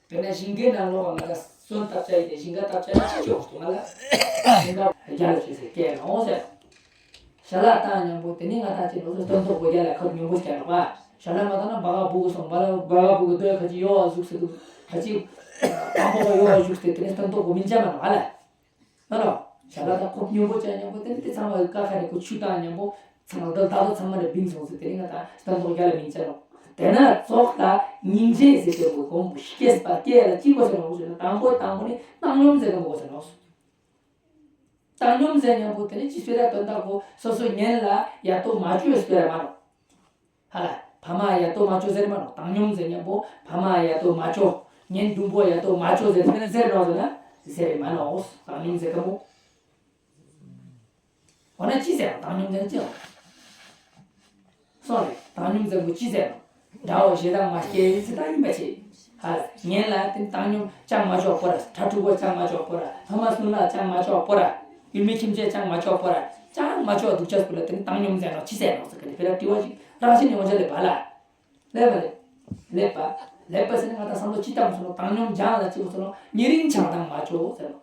དཔེར་ན་ཞིང་ཁའི་ནང་ལོགས་ལ་ང་ལ་སོན་བཏབ་བྱ་ཡིན་ཏེ་ཞིང་ཁ་བཏབ་བྱ་ཡིན་ཅི་ཆོག་སོང་ང་ལ། ཞིང་ཁ་རྒྱ་ལ་བྱོས་ཟེར་སྐད་ལོང་ཟེར། ཞལ་ལག་བཏང་སྙམ་པོ་དེ་ནི་ང་ད་ཅི་ལོ་སོ་སྟོན་ཐོག་གོ་རྒྱ་ལ་ཁབ་ཉུང་པོ་བྱས་ལ་བ། ཞལ་ལག་མ་བཏང་ན་སྦ་ག་སྦུ་གུ་སོང་སྦ་ལ་སྦ་ག་སྦུ་གུ་དོ་ཁ་ཅི་ཡོ་བ་ཟུག་ཟེར་དུ་ཁ་ཅི། དང་པོ་ཡོ་བ་ཟུག་ཟེར་དེ་ནི་སྟོན་ཐོག་གོ་མིན་ཅ་མ་ནོ་ཧ་ལ། ཨ་ནོ། ཞལ་ལག་དང་ཁོབ་སྙོམས་པོ་བྱས་སྙམ་པོ་དེ་ནི་དེ་ཚང་མ་ཀ་ཁ་རེ་ཁོ་ཆུ་བཏང་སྙམ་པོ་ཚང་མ་ད་ད་ཚང་མ་རེ་བིང་སོང་ཟེར་དེ་ནི་ང་ད་སྟོན་ཐོག་རྒྱ་ལ་མིན་ཅ་ནོ། དེ་ན་ཙོག་ལ་སྙིང་རྗེ་ཟེར་དེ་བོ་གོང་བུ་སྐྱེས་པ་སྐྱེས་ལ་ཅི་གོ་ཟེར་ནོ་ཟེར་ན་དང་པོ་དང་པོ་ནི་བཏང་སྙོམས་ཟེར་གོ་གོ་ཟེར་ནོ། བཏང་སྙོམས་ཟེར་སྙམ་པོ་དེ་ནི་ཅི་སྤེ་ར་དོན་དག་གོ་སོ་སོ་ཉན་ལ་ཡ་ཏོ་མ་བཅོས་སྤེ་ར་མ་ནོ། ཧ་ལ། ཕ་མ་ཡ་ཏོ་མ་ཅོ་ཟེར་མ་ནོ། བཏང་སྙོམས་ཟེར་མཉམ་པོ་ཕ་མ་ཡ་ཏོ་མ་ཅོ། ཉན་དུམ་པོ་ཡ་ཏོ་མ་ཅོ་ཟེར་ཟེར་ཟེར་རོ་ཟེར་ན་ཟེར་མ་ནོ། བཏང་སྙོམས་ཟེར་ག་མོ། འོ་ན་ཅི་ཟེར་བཏང་སྙོམས་ཟེར་ཅི་ཡང་། སོང་རེ་བཏང་སྙོམས་ཟེར་མོ་ཅི་ཟེར་ནོ། དགྲ་བོ་ཞེ་སྡང་མ་སྐྱེ་ཟེར་ད་ཡིན་པ་ཆེ། ཧ་ལ། ཉན་ལ་དེ་བཏང་སྙོམས་ཅང་མ་ཅོ་པོ་ར། ཁྲ་ཕྲུ་གུ་ཅང་མ་ཅོ་པོ་ར། ལྷ་མ་སུན་ལ་ཅང་མ་ཅོ་པོ་ར། ཡུལ་མི་ཁྱིམ་ཆས་ཅང་མ་ཅོ་པོ་ར། ཅང་མ་ཅོ་སྡུག་ཅག་སྐུ་ལ་དེ་ནི་བཏང་སྙོམས་ཟེར་ནོ་ཅི་ཟེར་ནོ་ཟེར་གི་ནི་དཔེ་ར་དྲི་བ་ཞིག་རང་བཞིན་ནས་འོང་ཆ་ལེ་བ་ལ། ལེ་བ་ལེ། ལེ་བ། ལེ་བ་ཟེར་ནི་ང་ད་བསམ་བློ་ཅི་བཏང་སོང་ནོ་བཏང་སྙོམས་སྦྱང་ལ་ཅི་བོ་སོང་ནོ་ཉེ་རིང་ཆགས་སྡང་མ་ཅོ་ཟེར་ནོ།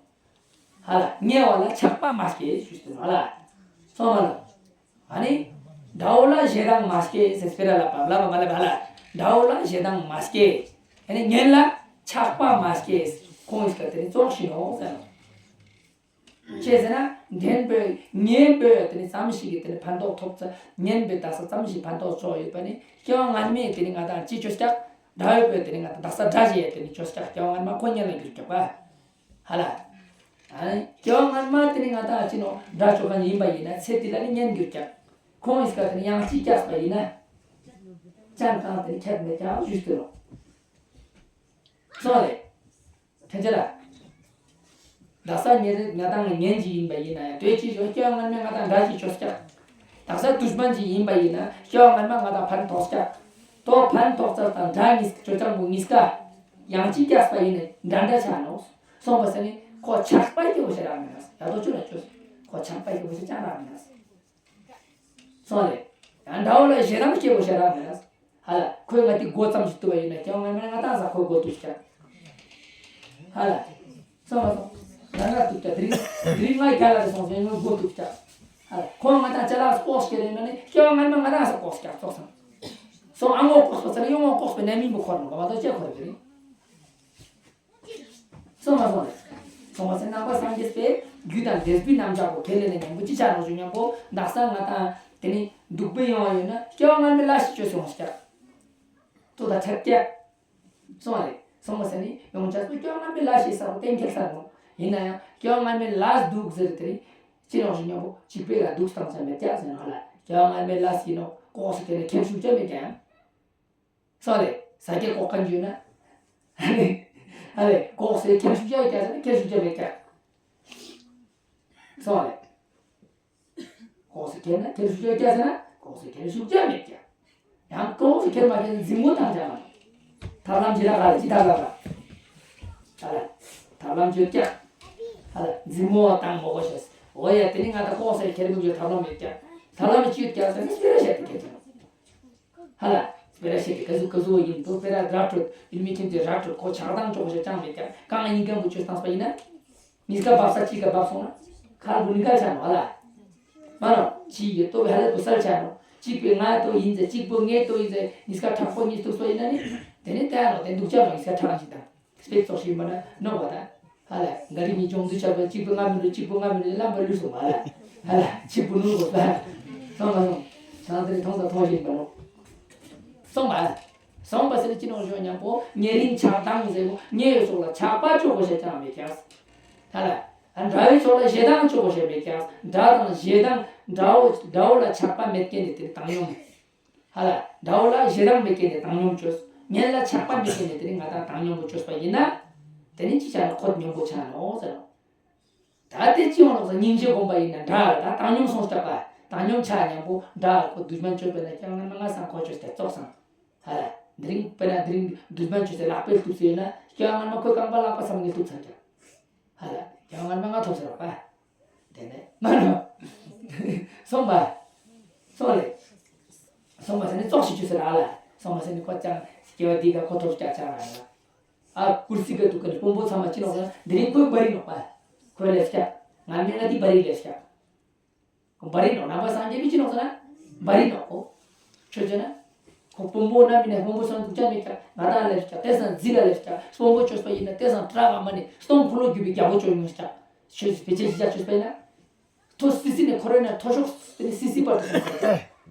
ཧ་ལ་ཉེ་བ་ལ་ཆགས་པ་མ་སྐྱེ་ཞུས་ཟེར་ནོ་ཧ་ལ། སོང་བ་ལ། ཨ་ནི། དགྲ་བོ་ལ་ཞེ་སྡང་མ་སྐྱེ་ཟེར་སྤེ་ར་ལ་བབ་ལ་བ་མ་ལེ་བ་ལ། དགྲ་བོ་ལ་ཞེ་སྡང་མ་སྐྱེ། ཨ་ནི་ཉན་ལ་ཆགས་པ་མ་སྐྱེ། ཁོང་ཞིག་ག་དེ་ནི་ཙོག་ཤི་ནོ་ཟེར་ནོ། ཅི་ཟེར་ན་ཉན་པོས་ཉན་པོས་དེ་ནི་ཙམ་ཞིག་གིས་དེ་ནི་ཕན་ཐོགས་ཐོབ་ཚེ་ཉན་པོས་དག་ས་ཙམ་ཞིག་ཕན་ཐོགས་ཆོག་ཡོད་པ་ནི་སྐྱེ་བ་སྔ་མའི་དེ་ནི་ང་དང་ཅི་ཆོས་ཀྱང་དགྲ་ཡོད་པོས་དེ་ནི་ང་དང་དག་ས་དགྲ་ཞེས་ཡས་དེ་ནི་ཆོས་ཀྱང་སྐྱེ་བ་སྔ་མ་ཁོ་ཉན་ལ་འགྱུར་ཀྱག་པ། ཧ་ལ། ཨ་ནི་སྐྱེ་བ་སྔ་མ་དེ་ནི་ང་དང་ཅི་ནོ་དགྲ་ཆོ་ག་ཡིན་པ་ཡིན་ན་ཚེ་འདི་ལ་ནི་ཉན་འགྱུར་ཀྱག་ཁོང་ཡིས་ཀ་དེ་ནི་ཡང་ཅི་སྐྱག་པ་ཡིན་ན། ཅང་གང་དེ་ནི་ཁྱད་མེད་ཀྱང་ཞུས་ཏེ་ནོ། སོང་རེད། ཕན་ཆད་ལ། དག་ས་ཉེ་རེ་ང་དང་ཉན་གྱི་ཡིན་པ་ཡིན་ན་ཡང་དོས་ཅི་ཞོ་སྐྱེ་བ་སྔ་མའི་ང་དང་དགྲ་ཞིག་ཆོས་ཀྱང་། དག་ས་དུས་མན་གྱི་ཡིན་པ་ཡིན་ན་སྐྱེ་བ་སྔ་མ་ང་དང་ཕན་ཐོགས་ཀྱང་། དོ་ཕན་ཐོགས་ཚར་དང་དགྲ་གཉིས་ཆོས་ཀྱང་མོ་གཉིས་ཀ་ཡང་ཅི་སྐྱག་པ་ཡིན་ནས་འདྲ་འདྲ་ཆགས་ནོ། སོང་བ་ཟེར་ནི་ཁོ་ཆགས་པ་སྐྱེ་བོ་ཞེ་རག་མེད་ན་ཡ་དོ་ཆུ་ལ་ཆོས་ཁོ་ཆགས་པ་སྐྱེ་བོ་ཞེ་ཅང་རག་མེད་ན། སོང་རེད། ཡང་དགྲ་བོ་ལ་ཞེ་སྡང་སྐྱེ་བོ་ཞེ་རག་མེད་ན། ཧ་ལ། ཁོས་ང་དེ་མགོ་ཙམ་ཞིག་གཏུབ་པ་ཡིན་ན་ཀྱང་ང་ང་ང་ཏང་ས་ཁོའི་མགོ་གཏུབ་ཀྱང་། ཧ་ལ། སོང་བ་སོང་། ང་ང་གཏུབ་ཀྱང་དེ་རིང་དེ་རིང་ང་རྒྱ་ལ་རེ་སོང་ཟེར་ངའི་མགོ་གཏུབ་ཀྱང་། ཧ་ལ། ཁོ་ང་ཏང་ཅ་ལག་ལྐོག་སྐྱེ་རེ་ན་ནི་ཀྱང་ང་ང་ང་ཏང་ས་ལྐོག་ཀྱང་ཙོག་སོང་། སོང་ཨ་ངོ་ལྐོག་སོང་ཟེར་ན་ཡང་ངོ་ལྐོག་པའི་ནད་མིན་པོ་ཁོར་ནོ་ག་མ་ཏོ་ཅེ་ཁོར་དེ་རིང་། སོང་བ་སོང་རེད། སོང་བ་སེ་ནང་པ་སངས་རྒྱས་པས་རྒྱུ་དང་འབྲས་བུའི་རྣམ་གཞག་པོ་ཁས་ལེན་ནས་མཉམ་པོ་ཅི་ཆགས་ནོ་ཞུ་མཉམ་པོ་དག་ས་ང་དང་དེ་ནི་འདུག་པའི་ཡོང་བ་ཡོད་ན་སྐྱེ་བ་སྔ་མའི་ལས་ཤིག་བཅོས་སོང་ཞིག་ཏོ་ད་ཁྲབ་ཀྱག་སོང་བ་རེད། སོང་བ་སེ་ནི་ཡོང་ཆ་སུ་སྐྱེ་བ་སྔ་མའི་ལས་ཤིག་ས་རུ་གཏན་འཁེལ་ས་རུ་ཡིན་ན་ཡང་སྐྱེ་བ་སྔ་མའི་ལས་འདུག་ཟེར་དེ་རིང་ཅི་ནོ་ཞུ་མཉམ་པོ་གཅིག་པའི་ལ་འདུག་སྟངས་ཆ་མེད་ཀྱག་ཟེར་ནོ་ལ་སྐྱེ་བ་སྔ་མའི་ལས་ཡིན་ནོ་ལྐོག་སུ་དེ་ནི་ཁྱེར་ཤུགས་ཆ་མེད་ཀྱག་སོང་རེད། ཟ་རྒྱུ་ལྐོག་ཁ་འཇུས་ན། ཨ་རེ། ལྐོག་ཟས་ཁྱེར་ཤུགས་རྒྱག་རྒྱག་ཟེར་ན་ཁྱེར་ཤུགས་རྒྱག་མེད་ཀྱག་སོང་རེད། ལྐོག་ཟས་ཁྱེར་ན་ཁྱེར་ཤུགས་རྒྱག་རྒྱག་ཟེར་ན་ལྐོག་ཟས་ཁྱེར་ཤུགས་རྒྱག་མེད་ཀྱག་ཡང་ལྐོག་ཟས་ཁྱེར་མ་ཁྱེར་ན་འཛིང་མོ་བཏང་ཀྱག་མ། ཐབས་ལམ་ཇི་ལྟར་ག་རེ་ཅི་ལྟར་ལ་ག་ཨ་རེ། ཐབས་ལམ་བརྗོད་ཀྱག་ཨ་རེ། འཛིང་མོ་བཏང་མོ་གོ་ཤེས། འོ་ཡ་དེ་ནི་ང་ད་ལྐོག་ཟས་ཁྱེར་མི་འཇུག་ཐབས་ལམ་མེད་ཀྱག་ཐབས་ལམ་ཅི་ཡོད་ཀྱག་ཟེར་ན་སྤེ་ར་བཤད་དེ་ཁྱེར་ཀྱག་ཧ་ལ། སྤེ་ར་བཤད་དེ་ག་ཟུག་ག་ཟུག་ཡིན་དུ་སྤེ་ར་ར་སྤྲོད་ཡུལ་མི་ཁྱིམ་དེ་ར་སྤྲོད་ཁོ་ཆགས་སྡང་ཆོག་ཤེས་ཅང་མེད་ཀྱག་གང་ཡིན་གང་བུ་ཆོས་བཏང་པ་ཡིན་ན། ཉིས་ཀ་བབས་ས་གཅིག་ག་བབས་སོང་ན། ཁར་བུ་ནི་ག་ཆ་ནོ་ཧ་ལ། མ་རོ། ཅི་ཡོད་ཏོ་བེ་ཧ་ལ་དུ་སལ་ཆ་ནོ། གཅིག་པའི་ང་ཏོ་ཡིན་ཟེར་གཅིག་པོ་ངའི་ཏོ་ཡིན་ཟེར་ཉིས་ཀ་དྲག་པོ་གཉིས་ཏོ་སོ་ཡིན་ན་ནི། དེ་ནི་ལྟ་ཡ་ནོ་དེ་འདུག་ཅག་ནོ་ཉིས་ཀ་དྲག་ཞིག་དང་། སྤེ་ཚོགས་ཤིག་མ་ན་ནོ་བ་ད། ཧ་ལ། འགའ་རིགས་མི་སྦྱོང་དུ་བྱ་བ་གཅིག་པོ་ང་མི་འགྲོ་གཅིག་པོ་ང་མི་འགྲོ་ལམ་པ་ལུས་སོང་བ་ལ། ཧ་ལ། གཅིག་པོ་ནུ་གོ་ས། སོང་ང་སོང་། ཆང་དེ་ནི་མཐོང་དང་མཐོང་བཞིན་པ་ནོ། སོང་བ། སོང་བ་ཟེར་ནི་ཅི་ནོ་ཞོ་མཉམ་པོ་ཉེ་རིང་ཆགས་སྡང་ཟེར་བོ་ཉེ་ཡོད་སོགས་ལ་ཆགས་པ་ཆོག་གོ་ཤེས་ཅང་མེད་ཀྱག་ཧ་ལ། ཨ་དགྲ་ཡོད་སོགས་ལ་ཞེ་སྡང་ཆོག་གོ་ཤེས་མེད་ཀྱག་དགྲ་དང་ཞེ་སྡང་དགྲ་བོ་དགྲ་བོ་ལ་ཆགས་པ་མེད་མཁན་དེ་དེ་བཏང་སྙོམས། ཧ་ལ། དགྲ་བོ་ལ་ཞེ་སྡང་མེད་མཁན་དེ་བཏང་སྙོམས་བཅོས། ཉེ་ལ་ཆགས་པ་མེད་མཁན་དེ་དེ་ནི་ང་དང་བཏང་སྙོམས་པོ་བཅོས་པ་ཡིན་ན། དེ་ནི་ཅི་ཆ་ན་ཁོ་སྙོམས་པོ་ཆ་ནོ་ཟེར་རོ། ད་དེ་ཅི་ཡོང་ལོག་ས་སྙིང་རྗེ་སྒོམ་པ་ཡིན་ན་འདྲ། ད་བཏང་སྙོམས་སོང་སྐྱག་པ། བཏང་སྙོམས་ཆ་མཉམ་པོ་འདྲ། ཁོ་དུས་མ་བཅོས་པས་ན་སྐྱག་ང་མ་ང་སང་ཁོ་བཅོས་ཏེ་ཙོག་སང་། ཧ་ལ། དེ་རིང་དཔེར་ན་དེ་རིང་དུས་མ་བཅོས་ཏེ་ལག་པས་བཏུབ་ཟེར་ན་སྐྱག་ང་མ་ཁོའི་རྐང་པ་ལག་པ་ཚང་མ་ངས་བཏུབ་ཚར་སྐྱག་ཧ་ལ། སྐྱག་ང་མ་ང་ཐོབ་ཟེར་བ། དེ་ནས་མ་ནོ། སོང་པ། སོང་རེད། སོང་པ་ཟེར་ནས་ཙོག་ཞིག་བཅོས་ཟེར་ར་ལ། སོང་པ་ཟེར་ནས་ཁོ་ཅང་སྐྱེ་བ་འདི་ག་ཁོ་ཐོབ་སྐྱག་ཅང་ར་ལ། ཨ་ཀུར་སི་ག་འདུག་ག་ནི་དཔོན་པོ་ཚང་མ་ཅི་ནོག་ཟེར་ན་དེ་རིང་ཁོས་བ་རི་ནོག་པ། ཁོས་ལས་སྐྱག་ང་མི་ང་འདི་བ་རི་ལས་སྐྱག་བ་རི་ནོག་ནང་པ་སངས་རྒྱས་པའི་ཅི་ནོག་ཟེར་ན། བ་རི་ནོག་གོ། ཆོས་བྱས་ན། ཁོ་དཔོན་པོ་རྣམས་ནས་དཔོན་པོ་སོང་འདུག་ཅག་མེད་ཀྱག་ང་དང་ལས་སྐྱག་དེ་སང་རྫི་ལ་ལས་སྐྱག་དཔོན་པོ་བཅོས་པ་ཡིན་ན་དེ་སང་བྲག་ག་མ་ནས་སྟོང་འཁོར་ལོ་བརྒྱུད་པའི་རྒྱལ་པོ་བཅོས་མྱོང་སྐྱག་ཆོས་བེད་སྤྱད་ཞིག་ཅག་བཅོས་པ་ཡིན་ན། ཐོ་སི་སི་ནས་ཁོ་རེ་ན་ཐོ་ཤོག་དེ་ནས་སི་སི་པར་དུ་སོང་ཟེར།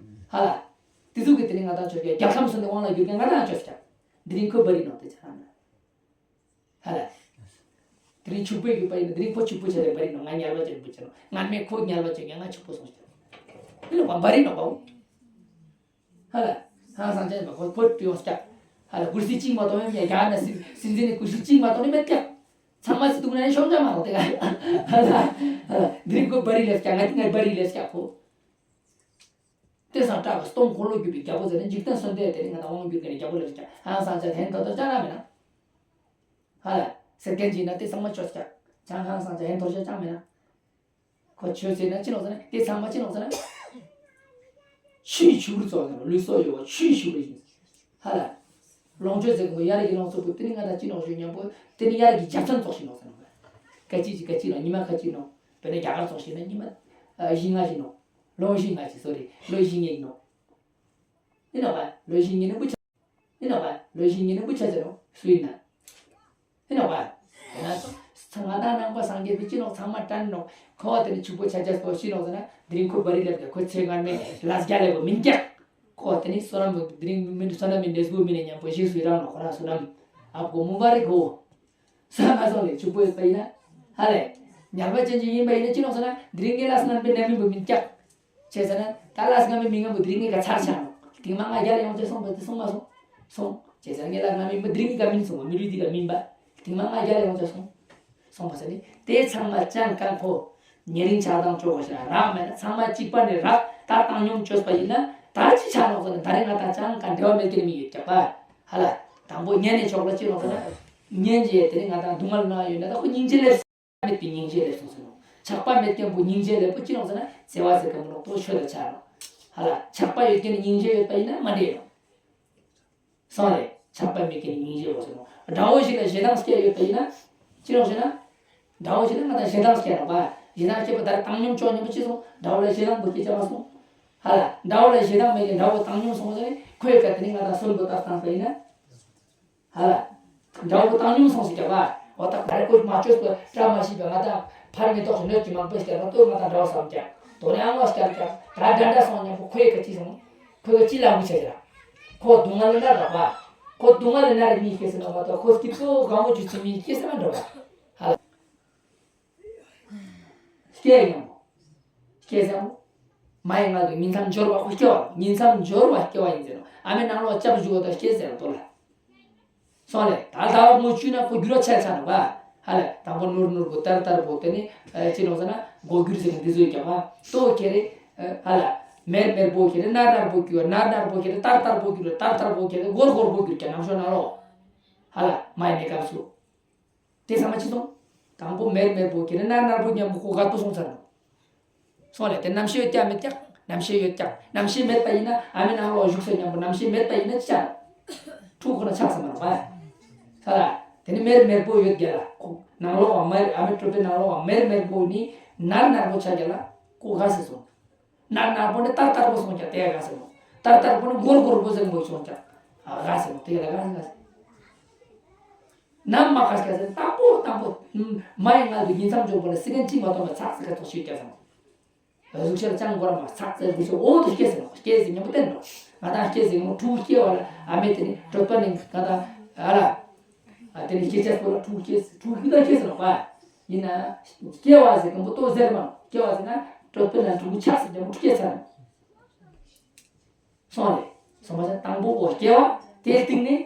ཧ་ལ། དེ་ཟུག་གི་དེ་ནས་ང་དང་ཆོས་ཀྱི་རྒྱལ་ཁམས་སུ་ནས་དབང་ལ་བསྒྱུར་མཁན་ང་དང་ཆོས་སྐྱག་དེ་རིང་ཁོས་བ་རི་ནོག་དེ་ཆ་ར་མེད། ཧ་ལ། དེ་རིང་ཕྱུག་པོའི་རྒྱུད་པ་ཡིན་ན་དེ་རིང་ཁོ་ཕྱུག་པོ་བྱས་ཏེ་བ་རི་ནོག་ང་ཉལ་བ་བྱས་པོ་བྱས་ནོག་ང་མེད་ཁོ་ཉལ་བ་བྱས་ཀྱང་ང་ཕྱུག་པོ་སོང་ཞིག་དེ་ལ་བ་རི་ནོག་པའོ། ཧ་ལ། ཧང་སང་ཅན་པ་ཁོ་ཁོ་ཡོང་སྐྱག་ཧ་ལ་ཀུར་སི་གཅིག་མ་གཏོགས་ཡང་རྒྱ་ནས་སྲིད་སྲིད་འཛིན་ནས་ཀུར་སི་གཅིག་མ་གཏོགས་ནི་མེད་སྐྱག་ཚང་མ་སྲིད་དུག་ན་ཡང་ཤོང་ཅག་མ་གཏོགས་དེ་ག་ཧ་ལ། ཧ་ལ། དེ་རིང་ཁོ་བ་རི་ལས་སྐྱག་ང་དེ་ང་བ་རི་ལས་སྐྱག་ཁོ། དེ་སང་བྲག་གི་སྟོང་འཁོར་ལོ་བརྒྱུད་པའི་རྒྱལ་པོ་ཟེར་ན་འཇིག་རྟེན་གསོན་དེ་དེ་ནི་ང་དང་དབང་བསྒྱུར་མཁན་ནི་རྒྱལ་པོ་ལ་ཅག་ཧང་སང་ཅག་ཧན་ཐོ་ཐོ་ཅག་ར་མེད་ན། ཧ་ལ། སེ་ཀན་ཇི་ན་དེ་ཚང་མ་ཆོས་ཅག་ཅང་ཧང་སང་ཅག་ཧན་ཐོ་ཅག་ཅང་མེད་ན། ཁོ་ཆོས་ཟེར་ན་ཅི་ལོག་ཟེར་ན་དེ་ཚང་མ་ཅི་ལོག་ཟེར་ན། ཆུའི་ཆུ་བུར་ཙོགས་ཟེར་ན་ལུས་སྲོག་ཡོད་པ་ཆུའི་ཆུ་བུར་ཡིན། ཧ་ལ། ལོངས་སྤྱོད་ཟེར་གི་ཡར་གྱི་ལོངས་སྤྱོད་པོ་དེ་ནི་ང་དང་ཅི་ནོག་ཞུ་མཉམ་པོ་དེ་ནི་ཡར་གྱི་རྒྱབ་མཚམས་ཙོགས་ཤིག་ནོག་ཟེར་ནོག་སྐད་ཅིག་གཅིག་སྐད་ཅིག་ལ་ཉི་མ་ཁ་ཅིག་ནོག་དཔེར་ན་རྒྱ་གར་ཙོགས་ཤིག་ན་ཉི་མ། བཞི་ལྔ་ཞིག་ནོག་ལོ་བཞི་ལྔ་ཞིག་སོ་རེད་ལོ་བཞི་ལྔ་ཞིག་ནོག་ཡིན་ནོག་པ་ལོ་བཞི་ལྔ་ནི་བུ་ཆ། ཡིན་ནོག་པ་ལོ་བཞི་ལྔ་ནི་བུ་ཆ་ཟེར་ནོག་སུ་ཡིན་ན། ཡིན་ནོག་པ། ཡིན་ན། ང་དང་ནང་པ་སངས་རྒྱས་པའི་ཅི་ནོག་ཚང་མ་དྲན་ནོག་ཁོ་བ་དེ་ནི་ཕྱུག་པོ་ཆ་ཆ་སོ་ཤི་ནོག་ཟེར་ན་དེ་རིང་ཁོ་བ་རི་ལེབ་ཀྱ་ཁོ་ཚེ་སྔར་མེད་ལས་རྒྱ་ལེབ་པོ་མིན་ཀྱག་ཁོ་བ་དེ་ནི་བསོད་ནམས་དེ་རིང་མི་བསོད་ནམས་མི་འདྲེས་པོ་མི་ནས་མཉམ་པོ་ཞིག་སུ་རང་ནོག་ཁོ་རང་བསོད་ནམས་ཨ་གོ་མུ་བ་རི་གོ་ས་མ་སོང་ལས་ཕྱུག་པོ་ཡོད་པ་ཡིན་ན། ཧ་ལས། ཉར་པ་ཅན་ཅིག་ཡིན་པ་ཡིན་ན་ཅི་ནོག་ཟེར་ན་དེ་རིང་ངའི་ལས་སྔར་མེད་ནས་མིན་པོ་མིན་ཀྱག་བྱས་ཙང་ན་ད་ལ་སྔ་མའི་མི་ངན་པོ་དེ་རིང་ངའི་ག་ཚར་ཆགས་ནོག་དེང་མ་ང་རྒྱལ་ཡོང་ཆ་སོང་པ་དེ་སོང་མ་སོང་། སོང་། བྱས་ཙང་ངའི་ལ་སྔ་མའི་མི་དེ་རིང་གི་ག་མིན་སོང་བ་མི་ལུས་དེ་ག་མིན་པ། དེང་མ་ང་རྒྱལ་ཡོང་ཆ་སོང་། སོང་པ་ཟེར་ནི་དེ་ཚང་མ་ཅང་གང་ཁོ། ཉེ་རིང་ཆགས་སྡང་ཆོག་གོ་ཞེ་རག་མེད་ན་ཚང་མ་གཅིག་པ་ནས་རག་ད་བཏང་སྙོམས་བཅོས་པ་ཡིན་ན་ད་ཅི་ཆགས་ནོག་ཟེར་ན་ད་རེས་ང་དང་ཅང་གང་འབྲེལ་བ་མེད་ཀྱི་མི་ཡོད་ཀྱག་པ། ཧ་ལ། དང་པོ་ཉན་ནས་ཆོག་ལ་ཅི་ནོག་ཟེར་ན། ཉན་རྗེས་དེ་རིང་ང་དང་སྡུག་བསྔལ་ན་ཡོད་ན་ད་ཁོ་སྙིང་རྗེ་ལེབ། མེད་པའི་སྙིང་རྗེ་ལེབ་སོང་ཟེར་ནོག་ཆགས་པ་མེད་མཁན་པོ་སྙིང་རྗེ་ལེབ་པོ་ཅི་ནོག་ཟེར་ན་བརྩེ་བ་ཟེར་གི་མི་ནོག་ཏོ་ཆོས་ལ་ཆགས་ནོག་ཧ་ལ། ཆགས་པ་ཡོད་མཁན་སྙིང་རྗེ་ཡོད་པ་ཡིན་ན་མ་འདྲེས་ནོག་སོང་རེད། ཆགས་པ་མེད་མཁན་སྙིང་རྗེ་བོ་ཟེར་ནོག་དགྲ་བོ་ཞིག་ལ་ཞེ་སྡང་སྐྱེ་ཡོད་པ་ཡིན་ན། ཅི་ནོག་ཟེར་ན། དགྲ་བོ་ཞིག་ལ་ང་དང་ཞེ་སྡང་སྐྱེ་ནོག་པ། ཞེ་སྡང་སྐྱེས་པ་ད་བཏང་སྙོམས་ཆོག་སྙམ་པ་ཅི་སོང་དགྲ་བོ་ལ་ཞེ་སྡང་པོ་སྐྱེ་ཆ་མ་སོང་། ཧ་ལ། དགྲ་བོ་ལ་ཞེ་སྡང་མེད་མཁན་དགྲ་བོ་བཏང་སྙོམས་སོང་ཟེར་ནས་ཁོའི་ཀ་དེ་ནི་ང་དང་སོན་པོ་ལྟར་བཏང་པ་ཡིན་ན། ཧ་ལ། དགྲ་བོ་བཏང་སྙོམས་སོང་ཟེར་ཀྱང་བ། འོ་ད་ག་རེ་ཁོས་མ་བཅོས་པ་བཀྲ་མ་ཤིས་པ་ང་དང་ཕར་མི་ཐོགས་ཤིག་གནོད་ཀྱི་མང་པོ་ཞིག་ལ་ལྟོས་ང་དང་དགྲ་བོ་བསམ་ཀྱང་དོ་ནས་ཨང་བ་ཞིག་ཀྱང་ད་འདྲ་འདྲ་སོང་སྙམ་པོ་ཁོའི་ཀ་ཅི་སོང་། ཁོའི་ཀ་ཅི་ལ་མི་ཆ་ཀྱང་། ཁོ་སྡུག་བསྔལ་ལ་རག་པ། ཁོ་སྡུག་བསྔལ་ལ་ན་རེ་མི་སྐྱེ་ཟེར་ན་མ་གཏོགས་ཁོ་སྐྱིད་པོ་དགའ་མོ་ཅིག་ཚུལ་མི་སྐྱེ་ཟེར་མ་འགྲོ་བ། ཧ་ལ། སྐྱེ་ཡང་། སྐྱེ་ཟེར་མོ། མ་ཡི་ངག་གི་ཉིང་མཚམས་སྦྱོར་བ་ཁོ་སྐྱེ་བ་ཉིང་མཚམས་སྦྱོར་བ་སྐྱེ་བ་ཡིན་ཟེར་ནོག་ཨ་མའི་ནང་ལོགས་སྐྱབས་འཇུག་པ་དང་སྐྱེ་ཟེར་ནོག་ལ། སོང་ལེ་ད་ཟླ་བ་ངོ་བཅུ་ན་ཁོ་འགྱུར་བ་ཆ་ཆ་ནོག་པ། ཧ་ལ་དང་པོ་ནོར་ནོར་བུ་ལྟར་ལྟར་བུ་དེ་ནི་ཅི་ནོག་ཟེར་ན་སྒོ་འགྱུར་ཟེར་ནི་འདི་ཚོ་ཡི་ཀྱང་བ་ལྟོ་ཁྱེར་རེ། ཧ་ལ་མེར་མེར་པོ་ཁྱེར་རེ་ནར་ནར་པོ་འགྱུར་བ་ནར་ནར་པོ་ཁྱེར་རེ་ལྟར་ལྟར་བུ་འགྱུར་བ་ལྟར་ལྟར་བུ་ཁྱེར་རེ་སྒོར་སྒོར་བུ་འགྱུར་ཀྱང་ནམ་ཤོ་ན་ལོ། ཧ་ལ་མ་ཡི་གནས་སྐབས་སུ། དེ་ཚང་མ་ཅི་སོང་། དང་པོ་མེར་མེར་པོ་ཁྱེར་ན་ནར་ནར་པོ་མཉམ་པོ་ཁོ་དགའ་པོ་སོང་ཚར་ནོག་སོང་ལེ་དེ་རྣམ་ཤེས་ཡོད་ཀྱང་མེད་ཀྱང་རྣམ་ཤེས་ཡོད་ཀྱང་རྣམ་ཤེས་མེད་པ་ཡིན་ན་ཨ་མའི་ནང་ལོགས་བཞུགས་སོ་མཉམ་པོ་རྣམ་ཤེས་མེད་པ་ཡིན་ན་ཅི་ཆགས། ཕྲུག་ཁོ་ན་ཆགས་སོང་མ་རོགས་པ། ཧ་ལ། དེ་ནི་མེར་མེར་པོ་ཡོད་རྒྱ་ལ་ཁོ་ནང་ལོགས་མེར་ཨ་མའི་གྲོད་པའི་ནང་ལོགས་མེར་མེར་པོ་ནི་ནར་ནར་པོ་ཆགས་རྒྱ་ལ་ཁོ་དགའ་སེ་སོང་། ནར་ནར་པོ་ནི་ལྟར་ལྟར་པོ་སོང་ཀྱང་དེ་དགའ་ཟེར་མོ། ལྟར་ལྟར་པོ་ནི་སྒོར་སྒོར་པོ་ཟེར་མོ་སོང་ཀྱང་དགའ་ཟེར་མོ་དེ་ལ་དགའ་ཟེར་དགའ་ཟེར། ནམ་མ་དགའ་ཟེར་དགའ་ཟེར་དང་པོ་དང་པོ། མ་ཡི་ངག་གི་ཉིང་མཚམས་སྦྱོར་བ་ལ་སེ་ཀན་གཅིག་མ་གཏོང་བ་ཚག་ཟེར་ག་ཐོག་ཤོད་ཀྱང་ཟེར་མོ། གཟུགས་ཤར་ཅང་འགོར་མ་ཚག་ཟེར་དགོས་ཤོག་འོ་དེ་སྐྱེ་ཟེར་མོ་སྐྱེ་ཟེར་མཉམ་པོ་བསྟན་ནོ། ང་དང་སྐྱེ་ཟེར་མོ་ཕྲུ་གུ་སྐྱེ་བ་ལ་ཨ་མས་དེ་ནི་གྲོད་པ་ནས་ང་དང་ཨ་ལ། ཨ་དེ་ནི་སྐྱེ་ཆ་སྐོར་ལ་ཕྲུ་གུ་སྐྱེ་ཕྲུ་གུ་ཤི་ད་སྐྱེ་ཟེར་ནོ་པ། ཡིན་ན། སྐྱེ་བ་ཟེར་གི་མོ་ཏོ་ཟེར་མ་སྐྱེ་བ་ཟེར་ན་གྲོད་པ་ན་ཕྲུ་གུ་ཆགས་ཟེར་མོ་སྐྱེ་ཚར་ནོ། སོང་ལེ། སོང་བ་ས་དང་པོ་འོ་སྐྱེ་བ་དེའི་སྟེང་ནས་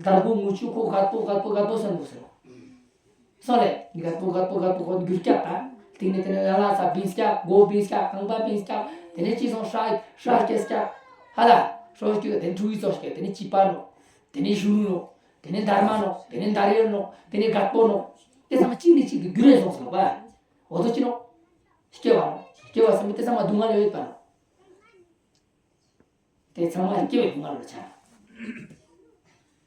དར་པོ་མུ་ཆུ་ཁོ་ག་ཏོ་ག་ཏོ་ག་ཏོ་སོན་པོ་ཟེར་རོ། སོང་ལེ་ག་ཏོ་ག་ཏོ་ག་ཏོ་ཁོ་འགྱུར་སྐྱག་ད་ སྟེང་ནས་དེ་ནས་ཡ་ལ་ས་བིན་སྐྱག་མགོ་བིན་སྐྱག་རྐང་པ་བིན་སྐྱག་དེ་ནས་ཅི་སོང་ཧྲ་ཧྲ་སྐྱེ་སྐྱག་ཧ་ལ་ཧྲོ་སྐྱུག་དེ་ནས་ཕྲུ་གུའི་ཙོག་སྐྱག་དེ་ནས་སྐྱི་པ་ནོ། དེ་ནས་ཞུ་རུ་ནོ། དེ་ནས་འདར་མ་ནོ། དེ་ནས་འདར་ཡོལ་ནོ། དེ་ནས་གད་པོ་ནོ། དེ་ཚང་མ་གཅིག་ནས་གཅིག་ཏུ་འགྱུར་རེ་སོང་སོང་པ། འོ་ཚོ་ཅི་ནོ། སྐྱེ་བ་ནོ། སྐྱེ་བ་སེམས་དེ་ཚང་མ་སྡུག་བསྔལ་ཡོད་པ་ནོ། དེ་ཚང་མ་སྐྱེ་བའི་སྡུག་བསྔལ་ལ་ཆགས།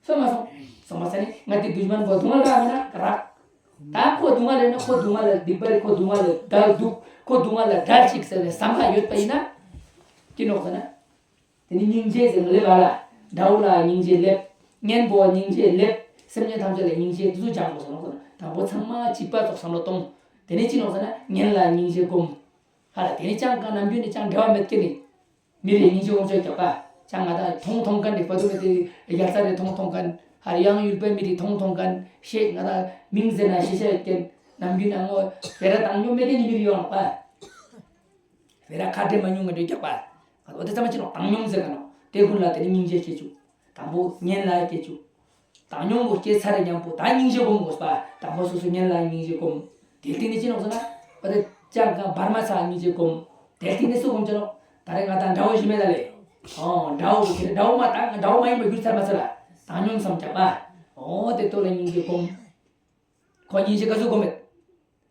སོང་མ་སོང་། སོང་མ་ཟེར་ནས་ང་དེ་དུས་མན་པོ་སྡུག་བསྔལ་ག་མེད་ན་ག་རག་ད་ཁོ་སྡུག་བསྔལ་ཡོད་ན་ཁོ་སྡུག་བསྔལ་ལ་སྡིག་པ་རེད། ཁོ་སྡུག་བསྔལ་ལ་བྲལ་འདུག་ཁོ་སྡུག་བསྔལ་ལ་བྲལ་ཅིག་ཟེར་བའི་བསམ་པ་ཡོད་པ་ཡིན་ན། ཅི་ནོག་ཟེར་ན། དེ་ནི་སྙིང་རྗེ་ཟེར་ལེབ་ཨ་ལ། དགྲ་བོ་ལ་སྙིང་རྗེ་ལེབ། གཉེན་པོ་སྙིང་རྗེ་ལེབ། སེམས་ཅན་ཐམས་ཅད་ལ་སྙིང་རྗེ་དེ་ཚོ་སྦྱང་དགོས་སོ་ནོག་ཟེར་ན། དང་པོ་ཚང་མ་གཅིག་པ་ཙོགས་བསམ་བློ་གཏོང་། དེ་ནས་ཅི་ནོག་ཟེར་ན་གཉེན་ལ་སྙིང་རྗེ་སྒོམ། ཧ་ལ་དེ་ནས་ཅང་གང་ནམ་རྒྱུན་ནས་ཅང་འབྲེལ་བ་མེད་མཁན་ནི། མི་རེ་སྙིང་རྗེ་སྒོམ་ཆོག་རྒྱག་པ། ཅང་ང་དང་མཐོང་མཐོང་མཁན་རེ་བ་དུ་མེད་དེ་རྒྱལ་ས་རེ་མཐོང་མཐོང་མཁན། ཧ་ལ་ཡང་ཡུལ་པའི་མི་རེ་མཐོང་མཐོང་མཁན་ཤེས་ང་དང་མིང་ཟེར་ན་ཤེས་ཤེས་ཡོད་མཁན། ནམ་རྒྱུན་ནས་ངོ་བེ་ར་བཏང་མྱོང་མེད་མཁན་ནི་མི་རེ་ཡོང་ལ་པ། བེ་ར་ཁ་བྲལ་མ་མྱོང་ངན་འགྲོ་རྒྱག་པ། འོ་དེ་ཚང་མ་ཅི་ནོག་བཏང་མྱོང་ཟེར་ག་ནོག་དེ་ཀུན་ལ་དེ་ནི་སྙིང་རྗེ་སྐྱེ་བཅུག་དང་པོ་གཉེན་ལ་སྐྱེ་བཅུག་བཏང་མྱོང་གི་སྐྱེ་ཚར་རེ་མཉམ་པོ་ད་སྙིང་རྗེ་སྒོམ་དགོས་པ། དང་པོ་སོ་སོ་གཉེན་ལ་སྙིང་རྗེ་སྒོམ། དེ་སྟེང་ནས་ཅི་ནོག་ཟེར་ན། བ་དེ་ཅང་གང་བར་མ་ཚ་སྙིང་རྗེ་སྒོམ། དེ་སྟེང་ནས་སུ་སྒོམ་ཅི་ནོག་ད་རེས་ང་དང་དགྲ་བོ་ཞི་མེད་ད་ལེ། ཨོ་དགྲ་བོ་དེ་དགྲ་བོ་མ་ད་དགྲ་བོ་མ་ཡིན་པ་གྱུར་ཚར་མ་ཚར་ལ། བཏང་མྱོང་བསམ་རྒྱག་པ། ཨོ་དེ་ལྟོ་ལ་སྙིང་རྗེ་སྒོམ། ཁོ་སྙིང་རྗེ་ག་ཟུག་སྒོམ་མེད།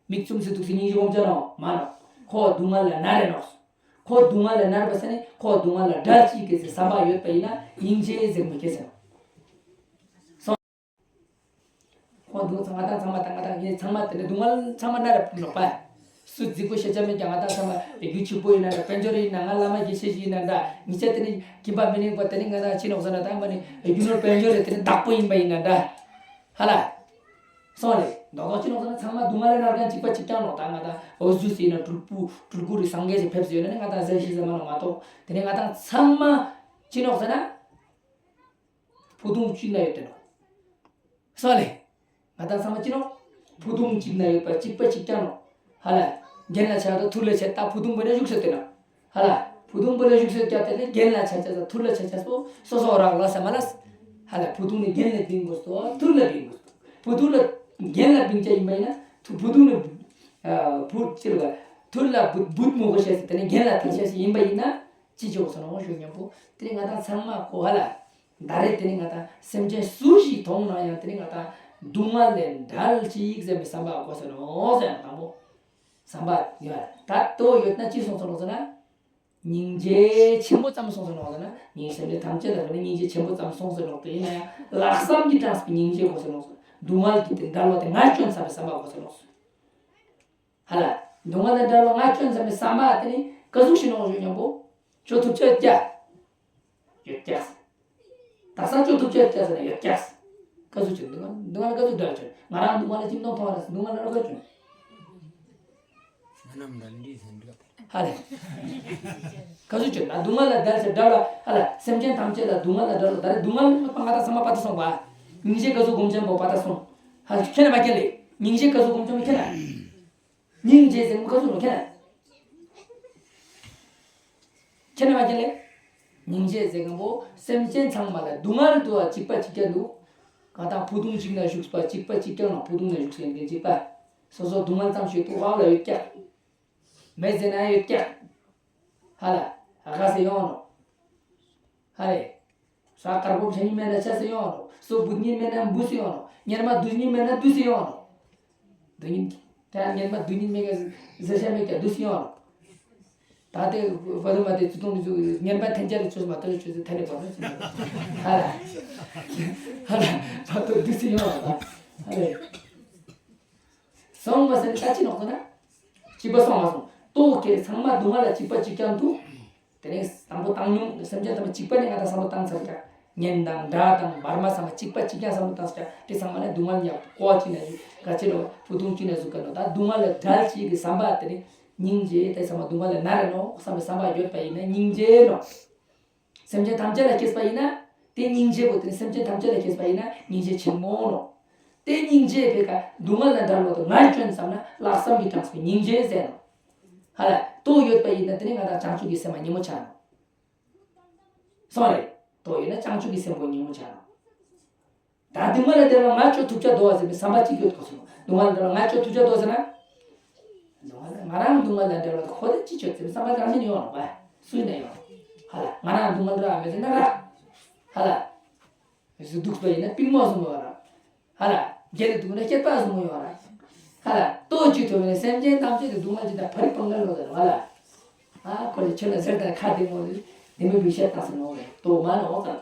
མིག་བཙུམ་སེ་འདུག་སེ་སྙིང་རྗེ་སྒོམ་ཅི་ནོག་མ་ནོག་ཁོ་སྡུག་བསྔལ་ལ་མནར་རེ་ནོག་ཁོ་སྡུག་བསྔལ་ལ་མནར་བ་ཟེར་ནས་ཁོ་སྡུག་བསྔལ་ལ་བྲལ་ཅིག་གི་ཟེར་བསམ་པ་ཡོད་པ་ཡིན་ན་སྙིང་རྗེ་ཟེར་མི་སྐྱེ་ཟེར་ནོག་ཁོང་སྡུག་ང་དང་ཚང་མ་དང་ང་དང་ངས་ཚང་མ་དེ་འདྲ་སྡུག་བསྔལ་ཚང་མ་མནར་རེ་ནོག་པ། སུ་རྫིག་པོ་ཤེས་བྱ་མེད་ཀྱང་ང་དང་ཚང་མ་རྒྱུ་ཆུ་པོ་ཡིན་ན་འདྲ། དཔལ་འབྱོར་ཡིན་ན་ང་བླ་མ་དགེ་བཤེས་ཤིག་ཡིན་ན་འདྲ། ཉིན་ཆ་དེ་ནི་ཁྱིམ་པ་མི་རིགས་པ་དེ་ནི་ང་དང་ཅི་ནོག་ཟེར་ན་ད་མ་ནི་རྒྱུ་ནོར་དཔལ་འབྱོར་རེ་དེ་ནི་བདག་པོ་ཡིན་པ་ཡིན་ན་འདྲ། ཧ་ལ། སོང་རེད། མདོག་མདོག་ཅི་ནོག་ཟེར་ན་ཚང་མ་སྡུག་བསྔལ་ལ་མནར་མཁན་གཅིག་པ་གཅིག་རྐྱང་ནོག་ད་ང་དང་འོ་ཟུག་ཟེར་ན་སྤྲུལ་སྐུ་སྤྲུལ་སྐུ་རེ་སངས་རྒྱས་ཤིག་ཕེབས་ཟེར་ཡོད་ན་ནི་ང་དང་ཟེར་ཤེས་ཟེར་མ་ནོག་མ་གཏོགས་དེ་ནི་ང་དང་ཚང་མ་ཅི་ནོག་ཟེར་ན། བུ་དུང་གཅིག་ན་ཡོད་དེ་ནོ། སོང་ལེ། ང་དང་ཚང་མ་གཅིག་ནོ། བུ་དུང་གཅིག་ན་ཡོད་པ་གཅིག་པ་གཅིག་རྐྱང་ནོ། ཧ་ལ། རྒན་ལ་ཆགས་དང་ཐུར་ལ་ཆགས་ད་བུ་དུང་བོ་ལ་བཞུགས་སོ་དེ་ན། ཧ་ལ། བུ་དུང་བོ་ལ་བཞུགས་སོ་རྒྱབ་དེ་ལས་རྒན་ལ་ཆགས་ཆགས་སོ་ཐུར་ལ་ཆགས་ཆགས་སོ་སོ་སོ་རག་ལ་ས་མ་ལ། ཧ་ལ་བུ་དུང་ནི་རྒན་ལ་བིང་དགོས་སོ་ཐུར་ལ་བིང་དགོས་སོ། བུ་དུང་ལ་རྒན་ལ་བིང་ཆ་ཡིན་པ་ཡིན་ན་ཐུ་བུ་དུང་ནི། བུ་ཅི་ལ། ཐུར་ལ་བུ་བུ་མོ་གོ་ཤེས་སི་དེ་ནི་རྒན་ལ་ཐང་ཤེས་སི་ཡིན་པ་ཡིན་ན། ཅི་ཆོག་སོ་ནོ་ཞུ་མཉམ་པོ་དེ་ནི་ང་དང་ཚང་མ་གོ་ཧ་ལ། ད་རེས་དེ་ནི་ང་དང་སེམས་ཅན་སུ་ཞིག་མཐོང་ན་ཡང་དེ་ནི་ང་དང་སྡུག་བསྔལ་ལས་བྲལ་ཅིག་ཟེར་བའི་བསམ་པ་དགོས་ཟེར་ནོ་ཟེར་ན་དང་པོ། བསམ་པ་ཡོད་ད་ལྟོ་ཡོད་ན་ཅི་སོང་ཟེར་ནོ་ཟེར་ན། སྙིང་རྗེ་ཆེན་པོ་ཙམ་སོང་ཟེར་ནོ་ཟེར་ན་སྙིང་རྗེ་སེམས་ཅན་ཐམས་ཅད་ལ་ཟེར་ན་སྙིང་རྗེ་ཆེན་པོ་ཙམ་སོང་ཟེར་ནོ་དེ་ཡིན་ན་ཡང་ལྷག་བསམ་གྱིས་དྲངས་པའི་སྙིང་རྗེ་དགོས་ཟེར་ནོ་ཟེར། སྡུག་བསྔལ་གྱི་དེ་འདྲ་བ་དེ་ང་སྐྱོན་བསམ་པའི་བསམ་པ་དགོས་ཟེར་ནོ་ཟེར། ཧ་ལ། སྡུག་བསྔལ་དང་བྲལ་བ་ང་སྐྱོན་བསམ་པའི་བསམ་པ་དེ་ནི་ག་ཟུག་ཞིག་ནོ་ཞུ་མཉམ་པོ། ཅོ་ཐུབ་ཅོ་རྒྱ། ཡོད་ཀྱག་ད་ས་ཅོ་ཐུབ་ཅོ་རྒྱ་ཟེར་ན་ཡོད་ཀྱག་ག་ཟུག་ཅོ་སྡུག་བསྔལ་སྡུག་བསྔལ་ག་ཟུག་བྲལ་ཅོ། ང་རང་སྡུག་བསྔལ་ལ་ཅིམ་ཏོང་ཐོང་བ་ལ་སྡུག་བསྔལ་ལ་རོ་ག་ཅོ། ཧ་ལས། ག་ཟུག་ཅོ་ན་སྡུག་བསྔལ་ལ་བྲལ་ཟེར་བྲལ་བ་ཧ་ལ་སེམས་ཅན་ཐམས་ཅད་ལ་སྡུག་བསྔལ་ལ་བྲལ་བ་ད་རེ་སྡུག་བསྔལ་ང་ད་ཚང་མ་པ་ཏི་སོང་བ། སྙིང་རྗེ་ག་ཟུག་སྒོམ་ཅན་པོ་པ་ཏི་སོང་། ཧ་ཁྱེད་ན་མ་ཁྱེད་ལེ། སྙིང་རྗེ་ག་ཟུག་སྒོམ་ཅན་པོ་ཁྱེད་ན། སྙིང་རྗེ་ཟེར་མཁན་ག་ཟུག་ལོ་ཁྱེད་ན། ཁྱེད་ན་མ་ཁྱེད་ལེ། སྙིང་རྗེ་ཟེར་མཁན་པོ་སེམས་ཅན་ཚང་མ་ལ་སྡུག་བསྔལ་དུ་བ་གཅིག་པ་གཅིག་རྐྱང་འདུག་གང་ལྟར་བུ་དུང་གཅིག་ན་བཞུགས་པ་གཅིག་པ་གཅིག་རྐྱང་ན་བུ་དུང་ན་བཞུགས་ཟེར་མཁན་གཅིག་པ། སོ་སོ་སྡུག་བསྔལ་ཙམ་ཞིག་ཏུ་ཧ་ལ་ཡོད་ཀྱག་མེད་ཟེར་ན་ཡོད་ཀྱག་ཧ་ལ། ཨ་ག་སེ་ཡོང་ནོ། ཧ་ལེ། ས་དཀར་པོ་ཆ་ཉིན་མེད་ན་ཆ་སེ་ཡོང་ནོ། སོ་བུ་ཉིན་མེད་ན་འབུ་སེ་ཡོང་ནོ། ཉེར་མ་དུ་ཉིན་མེད་ན་དུ་སེ་ཡོང་ནོ། དུ་ཉིན། ད་ཉེར་མ་དུ་ཉིན་མེད་ག་ཟེར་ཤ་མེད་ཀྱང་དུ་སེ་ཡོང་ནོ། ད་དེ་བ་དུ་མ་དེ་ཚུ་ཏོང་དུ་ཉེར་མ་ཐན་ཅ་རེ་ཆོས་མ་ཏོ་རེ་ཆོས་སེ་ཐན་རེ་པ་ནོ། ཧ་ལ། ཧ་ལ། མ་ཏོ་དུ་སེ་ཡོང་ནོ། ཧ་ལེ། སོང་བ་ཟེར་ནས་ད་ཅི་ནོག་ཟེར་ན། གཅིག་པ་སོང་མ་སོང་། ལྟོ་ཁེ་ཚང་མ་སྡུག་བསྔལ་ལ་གཅིག་པ་གཅིག་རྐྱང་འདུག་དེ་ནས་དང་པོ་བཏང་མྱོང་སེམས་ཅན་ཚང་མ་གཅིག་པ་ནས་ང་དང་བསམ་བློ་བཏང་ཚར་ཀྱང་གཉེན་དང་དགྲ་དང་བར་མ་ཚང་མ་གཅིག་པ་གཅིག་རྐྱང་བསམ་བློ་བཏང་ཚར་ཀྱང་དེ་ཚང་མ་ལ་སྡུག་བསྔལ་ཡང་ཀོ་བ་གཅིག་ན་ཞུ་ག་ཅི་རོ་བུ་དུང་གཅིག་ན་ཞུ་ག་ནོ་ད་སྡུག་བསྔལ་ལ་བྲལ་ཅིག་གི་བསམ་པ་དེ་ནི་སྙིང་རྗེ་དེ་ཚང་མ་སྡུག་བསྔལ་ལ་ན་རེ་ནོ་བསམ་པའི་བསམ་པ་ཡོད་པ་ཡིན་ན་སྙིང་རྗེ་ནོ། སེམས་ཅན་ཐམས་ཅད་ལ་སྐྱེས་པ་ཡིན་ན། དེ་སྙིང་རྗེ་པོ་དེ་ནི་སེམས་ཅན་ཐམས་ཅད་ལ་སྐྱེས་པ་ཡིན་ན་སྙིང་རྗེ་ཆེན་མོ་ནོ། དེ་སྙིང་རྗེ་བས་ཀ་སྡུག་བསྔལ་ལ་འདྲ་བ་དང་ངར་སྐྱོན་བསམ་ན་ལྷག་བསམ་གྱིས་དྲངས་པའི་སྙིང་རྗེ་ཟེར་ནོ། ཧ་ལ་ལྟོ་ཡོད་པ་ཡིན་ན་དེ་ནི་ང་དང་བྱང་ཆུབ་ཀྱི་སེམས་ཉིན་མོ་ཆགས་ནོ། སོང་རེད། ལྟོ་ཡོད་ན་བྱང་ཆུབ་ཀྱི་སེམས་པོ་ཉིན་མོ་ཆགས་ནོ། ད་སྡུག་བསྔལ་ལ་བདེ་བ་ང་ཅོ་ཐུབ་ཆ་དོ་བ་ཟེར་བའི་བསམ་པ་གཅིག་ཡོད་དགོས་སོ། སྡུག་བསྔལ་ལ་བདེ་བ་ང་ཅོ་ཐུབ་ཆ་དོ་ཟེར་ན། སྡུག་བསྔལ་ ང་རང་སྡུག་བསྔལ་དང་བྲལ་བ་ཁོ་དེ་ཅི་ཆོད་ཙམ་བསམ་པ་རང་བཞིན་ཡོང་རོགས་པ། སུ་ཡིན་ན་ཡོང་། ཧ་ལ། ང་རང་སྡུག་བསྔལ་རག་མེད་ཟེར་ན་རག་ཧ་ལ། སྡུག་པ་ཡིན་ན་པིག་མོ་བཟུང་བ་ར། ཧ་ལ། བརྒྱལ་ལ་འདུག་ན་སྐྱེད་པ་བཟུང་ཡོང་ར། ཧ་ལ། ལྟོ་ཅི་ཐོབ་ན་སེམས་ཅན་ཐམས་ཅད་དུ་སྡུག་བསྔལ་ཅི་དང་བར་རི་སྤང་ག་ལོ་ཟེར་ཧ་ལ། ཨ་ཁོ་ལ་ཁྱོད་ལ་ཟེར་དང་ཁ་བདེ་མོ་ལ་དེ་མོ་བི་ཤ་བཏང་ཟེར་ནོ་རེད་ལྟོ་མ་ནོ་ཟེར།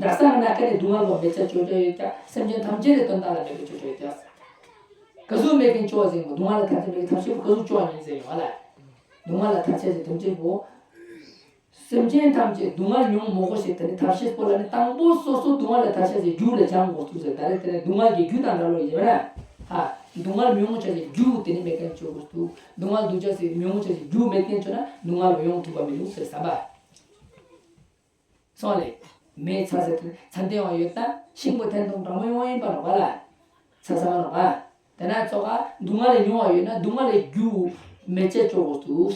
བདག་ས་ན་ཁ་ནས་སྡུག་བསྔལ་བ་མེད་ཆ་ཅོ་ཅོ་ཡོད་ཀྱང་སེམས་ཅན་ཐམས་ཅད་ལ་དོན་དག་ལ་མེད་པའི་ཅོ་ཅོ་ཡོད་ཀྱང་། ག་ཟུག་མེད་མཁན་ཅོ་ཟེར་མོ་སྡུག་བསྔལ་ལ་ཐར་ཆ་མེད་ཀྱི་ཐབས་ཤེས་པོ་ག་ཟུག་ཅོ་ཡིན་ཟེར་ཡོད་ཧ་ལ། སྡུག་བསྔལ་ལ་ཐར་ཆ་ཟེར་ཐམས་ཅད་པོ། སེམས་ཅན་ཐམས་ཅད་སྡུག་བསྔལ་མྱོང་མི་དགོས་ཤིག་དེ་ནི་ཐབས་ཤེས་པོ་ལ་ནི་དང་པོ་སོ་སོ་སྡུག་བསྔལ་ལ་ཐར་ཤེས་ཟེར་རྒྱུ་ལ་སྦྱང་དགོས་འདུག་ཟེར། ད་རེས་དེ་ནི་སྡུག་བསྔལ་གྱི་རྒྱུ་དང་འདྲ་ལོ་ཡིན་པས་ན། ཧ། སྡུག་བསྔལ་མི་ཡོང་བྱ་ཟེར་རྒྱུ་དེ་ནི་མེད་མཁན་བྱེད་དགོས་འདུག་སྡུག་བསྔལ་འདུག་བྱ་ཟེར་མི་ཡོང་བྱ་ཟེར་རྒྱུ་མེད་མཁན་བྱུང་ན་སྡུག་བསྔལ་ཡོང་ཐུབ་པ་མི་འདུག་ཟེར་བསམ་པ། སོང་ལེ། མེ་ཚ་ཟེར་དེ་ཚ་འདི་ཡང་ཡོད་ད་ཤིང་བུ་འཐེན་དང་གྲང་མོ་ཡོང་ཡིན་པ་ནོ་བ་ལ། ཚ་ས་མ་ནོ་བ། དེ་ན་ཙོག་ག་སྡུག་བསྔལ་མྱོང་བ་ཡོད་ན་སྡུག་བསྔལ་རྒྱུ་མེད་ཅེས་བྱེད་དགོས་འདུག་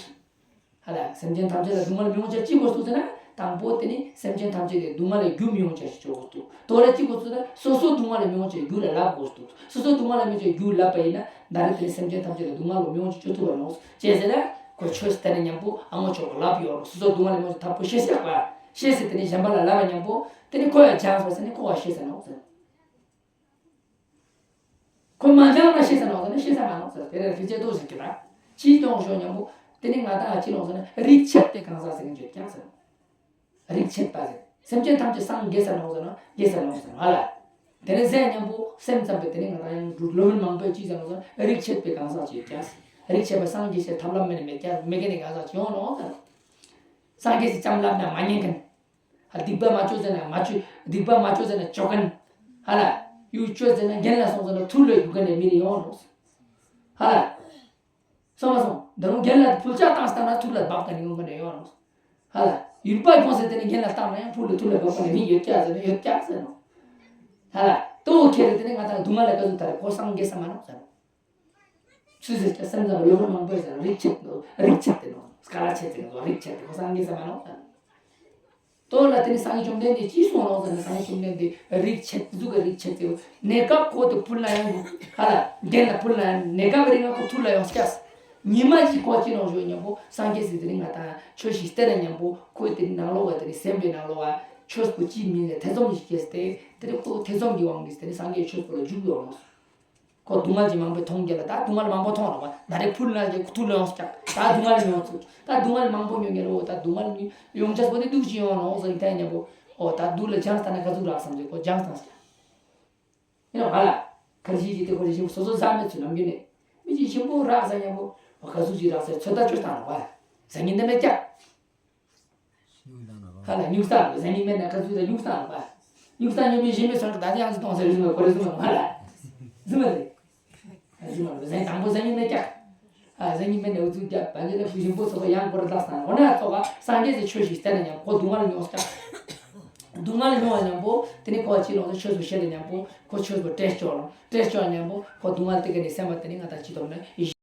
ཧ་ལ། སེམས་ཅན་ཐམས་ཅད་ལ་སྡུག་བསྔལ་མི་ཡོང་བྱ་ཅི་དགོས་འདུག་ཟེར་ན། དང་པོ་དེ་ནི་སེམས་ཅན་ཐམས་ཅད་ལ་སྡུག་བསྔལ་རྒྱུ་མི་ཡོང་བྱ་ཞིག་བྱེད་དགོས་འདུག་དོ་ར་ཅི་དགོས་འདུག་ཟེར་ན་སོ་སོ་སྡུག་བསྔལ་མི་ཡོང་བྱ་རྒྱུ་ལ་བསླབ་དགོས་འདུག་སོ་སོ་སྡུག་བསྔལ་མི་ཡོང་བྱ་རྒྱུ་བསླབ་པ་ཡིན་ན་ད་རེས་དེ་ནི་སེམས་ཅན་ཐམས་ཅད་ལ་སྡུག་བསྔལ་མི་ཡོང་བྱ་བྱེད་ཐུབ་པ་ནོ། ཅེས་ཟེར་ན་ཁོ་ཆོས་དེ་ནི་མཉམ་པོ་ཨ་མོ་ཆོག་གི་ལབ་ཡོད་རོགས། སོ་སོ་སྡུག་བསྔལ་མི་ཡོང་བྱ་ཐབས་པོ་ཤེས་བཞག་པ། ཤེས་ཟེར་དེ་ནི་གཞན་པ་ལ་ལབ་པ་མཉམ་པོ་དེ་ནི་ཁོ་ཡང་སྦྱངས་པ་ཟེར་ནི་ཁོ་བ་ཤེས་ཟེར་ནོ་ཟེར། ཁོས་མ་སྦྱངས་ན་ཤེས་ས་ནོ་ཟེར་ན་ཤེས་ས་མ་ནོ་ཟེར། དེ་རེད་ལྷན་སྐྱེས་ཏོ་ཟེར་གི་ར། ཅིའི་སྟོང་ཤོག་སྙམ་པོ། དེ་ནི་ང་དང་ཅི་ལོང་ཟེར་ན་རིགས་ཆད་དེ་གང་ཟག་ཟེར་གི་འཇོག་ཀྱང་ཟེར། རིགས་ཆད་པ་ཟེར། སེམས་ཅན་ཐམས་ཅད་སངས་རྒྱས་ས་ནོ་ཟེར་ན་རྒྱས་ས་ནོ་ཟེར་ཧ་ལ། དེ་ནི་ཟེར་སྙམ་པོ་སེམས་ཙམ་པས་དེ་ནི་ང་དང་ཡང་ལོ་མིན་མང་པོས་ཅི་ཟེར་ནོ་ཟེར་ན་རིགས་ཆད་པའི་གང་ཟག་ཅིག་ཀྱང་ཟེར། རིགས་ཆད་པ་སངས་རྒྱས་ཤེས་ཐབས་ལམ་མེད་ནི་མེད་ཀྱང་མེད་མཁན་ནི་གང་ཟག་ཅིག་ཡོང་ནོ་ཟེར། སངས་རྒྱས་ཀྱི་ལྕམ་ལབ་ན་མ་ཉན་མཁན། ཧ། སྡིག་པ་མ་བཅོས་ཟེར་ན་མ་བཅོས། སྡིག་པ་མ་བཅོས་ཟེར་ན་བཅོ་མཁན། ཧ་ལ། ཡུལ་བཅོས་ཟེར་ན་རྒན་ལ་སོང་ཟེར་ན་ཐུར་ལ་རྒྱུག་མཁན་ནས་མི་རེ་ཡོང་ནོ། ཧ་ལ། སོང་མ་སོང་། ད་རུང་རྒན་ལ་ཕུལ་ལྕག་བཏང་སྟངས་ན་ཐུར་ལ་འབབ་མཁན་ཡོང་མཁན་ནས་ཡོང་ནོ། ཧ་ལ། ཡུལ་པ་ཡོང་ཟེར་དེ་ནས་རྒན་ལ་བཏང་ན་ཡང་ཕུར་ལ་ཐུར་ལ་འབབ་མཁན་ནས་མི་ཡོད་ཀྱག་ཟེར་ན་ཡོད་ཀྱག་ཟེར་ནོ། ཧ་ལ། ལྟོ་ཁྱེར་དེ་ནས་ང་དང་སྡུག་བསྔལ་ལ་ག་ཚོད་ད་རེ་ཁོ་སངས་རྒྱས་ས་མ་ནོ་ཟེར་ནོ། སུས་ཟེར་ཀྱང་སེམས་ཙམ་ལོ་མ་མང་པོས་ཟེར་རིགས་ཆད་དོ། རིགས་ཆད་དེ་ནོ། སྐ་ལ་ཆད་དེ་ནོ། རིགས་ཆད་དེ་ཁོ་སངས་རྒྱས་ས་མ་ནོ། ལྟོ་ལ་དེ་ནི་སངས་རྒྱས་བཅོམ་ལྡན་འདས་ཅི་གསུངས་ནོ་ཟེར་ན་སངས་རྒྱས་བཅོམ་ལྡན་འདས་རིགས་ཆད་གཟུགས་ཀྱི་རིགས་ཆད་དེ་གནས་སྐབས་ཁོ་དེ་ཕུལ་ན་ཡང་ཧ་ལ་རྒན་ལ་ཕུལ་ན་ཡང་གནས་སྐབས་རིང་ལ་ཁོ་ཐུར་ལ་ཡོང་སྐྱ། ཉི་མ་གཅིག་ཁོ་ཅི་ནོ་ཞོ་མཉམ་པོ་སངས་རྒྱས་སི་དེ་རིང་ང་དང་ཆོས་ཤིག་སྟེར་ན་མཉམ་པོ་ཁོ་དེ་ནི་ནང་ལོགས་ལ་དེ་ནི་སེམས་པའི་ནང་ལོགས་ལ་ཆོས་པོ་ཅི་མིན་ལ་ཐེ་ཚོམ་ཞིག་སྐྱེས་ཏེ་དེ་རིང་ཁོ་ཐེ་ཚོམ་གྱི་དབང་གིས་དེ་ནི་སངས་རྒྱས་ཆོས་པོ་ལ་འཇུག་ཡོང་ནོ། ཁོ་སྡུག་བསྔལ་གྱི་མང་པོས་མཐོང་རྒྱུ་ལ་ད་སྡུག་བསྔལ་མང་པོ་མཐོང་རོགས་པ་ད་རེ་ཕུལ་ན་རྒྱ་ཁོ་ཐུག་ལ་ཡོང་ཀྱག་ད་སྡུག་བསྔལ་མྱོང་ཚུལ་ད་སྡུག་བསྔལ་མང་པོ་མྱོང་རྒྱུ་རོ། ད་སྡུག་བསྔལ་ཡོང་ཆ་སོ་དེ་སྡུག་ཅི་ཡོང་ནོ་ཟེར་ད་མཉམ་པོ་ཨོ་ད་སྡུག་ལ་སྦྱངས་ས་ན་ག་ཚོད་རག་བསམ་ཚེ་ཁོ་སྦྱངས་བཏང་ཀྱག་ཡིན་ནོ་ཧ་ལ། ཁར་ཞིག་ཅིག་དེ་ཁོ་རེ་ཞིག་སོ་སོ་ཟ་མེད་ཚུལ་ནམ་རྒྱུན་ནས་མི་ཅིག་ཞིམ་པོ་རག་ཟེར་མཉམ་པོ་ཨོ་ག་ཚོད་ཅིག་རག་ཟེར་ཚོད་ལྟ་བཅོས་བཏང་རོགས་པ་ཟ་ཉིན་དེ་མེད་ཀྱག་ཧ་ལ་སྨྱུག་རྩ་ཟ་ཉིན་མེད་ན་ག་ཚོད་ད་སྨྱུག་རྩ་ལ་སྨྱུག་རྩ་ཉོས་པའི་ཞིམ་པའི་སོན་ད་དེ་ཡང་ཅི་གཏོང་ཟེར་རེ་ཟུང་མ་གོ་རེ་ཟུང་མ་ཧ་ལ་ཟུང་མ་རེ་ཟུང་མ་རེ་ཟ་དང་པོ་ཟ་ཉིན་མེད་ཀྱག་ཨ་ཟ་ཉིན་མེད་ན་འུ་ཚུགས་རྒྱབ་ད་ཅི་ལ་བུ་ཞིམ་པོ་ཚོ་ཡང་གོ་རེ་ལགས་སང་འོ་ན་ཚོ་ག་སངས་རྒྱས་ཀྱི་ཆོས་ཤིག་བསྟན་ན་ཡང་ཁོ་སྡུག་བསྔལ་མྱོང་ཀྱག་སྡུག་བསྔལ་མྱོང་བ་མཉམ་པོ་དེ་ནི་ཁོ་ཅི་ལོང་ཚོ་ཆོས་སུ་ཤེས་ལ་མཉམ་པོ་ཁོ་ཆོས་སུ་བྲེལ་ཆོག་ལོང་བྲེལ་ཆོག་མཉམ་པོ་ཁོ་སྡུག་བསྔལ་དེ་ག་ནི་སེམས་པ་དེ་ནི་ང་ད་ཅི་གཏོང་ན་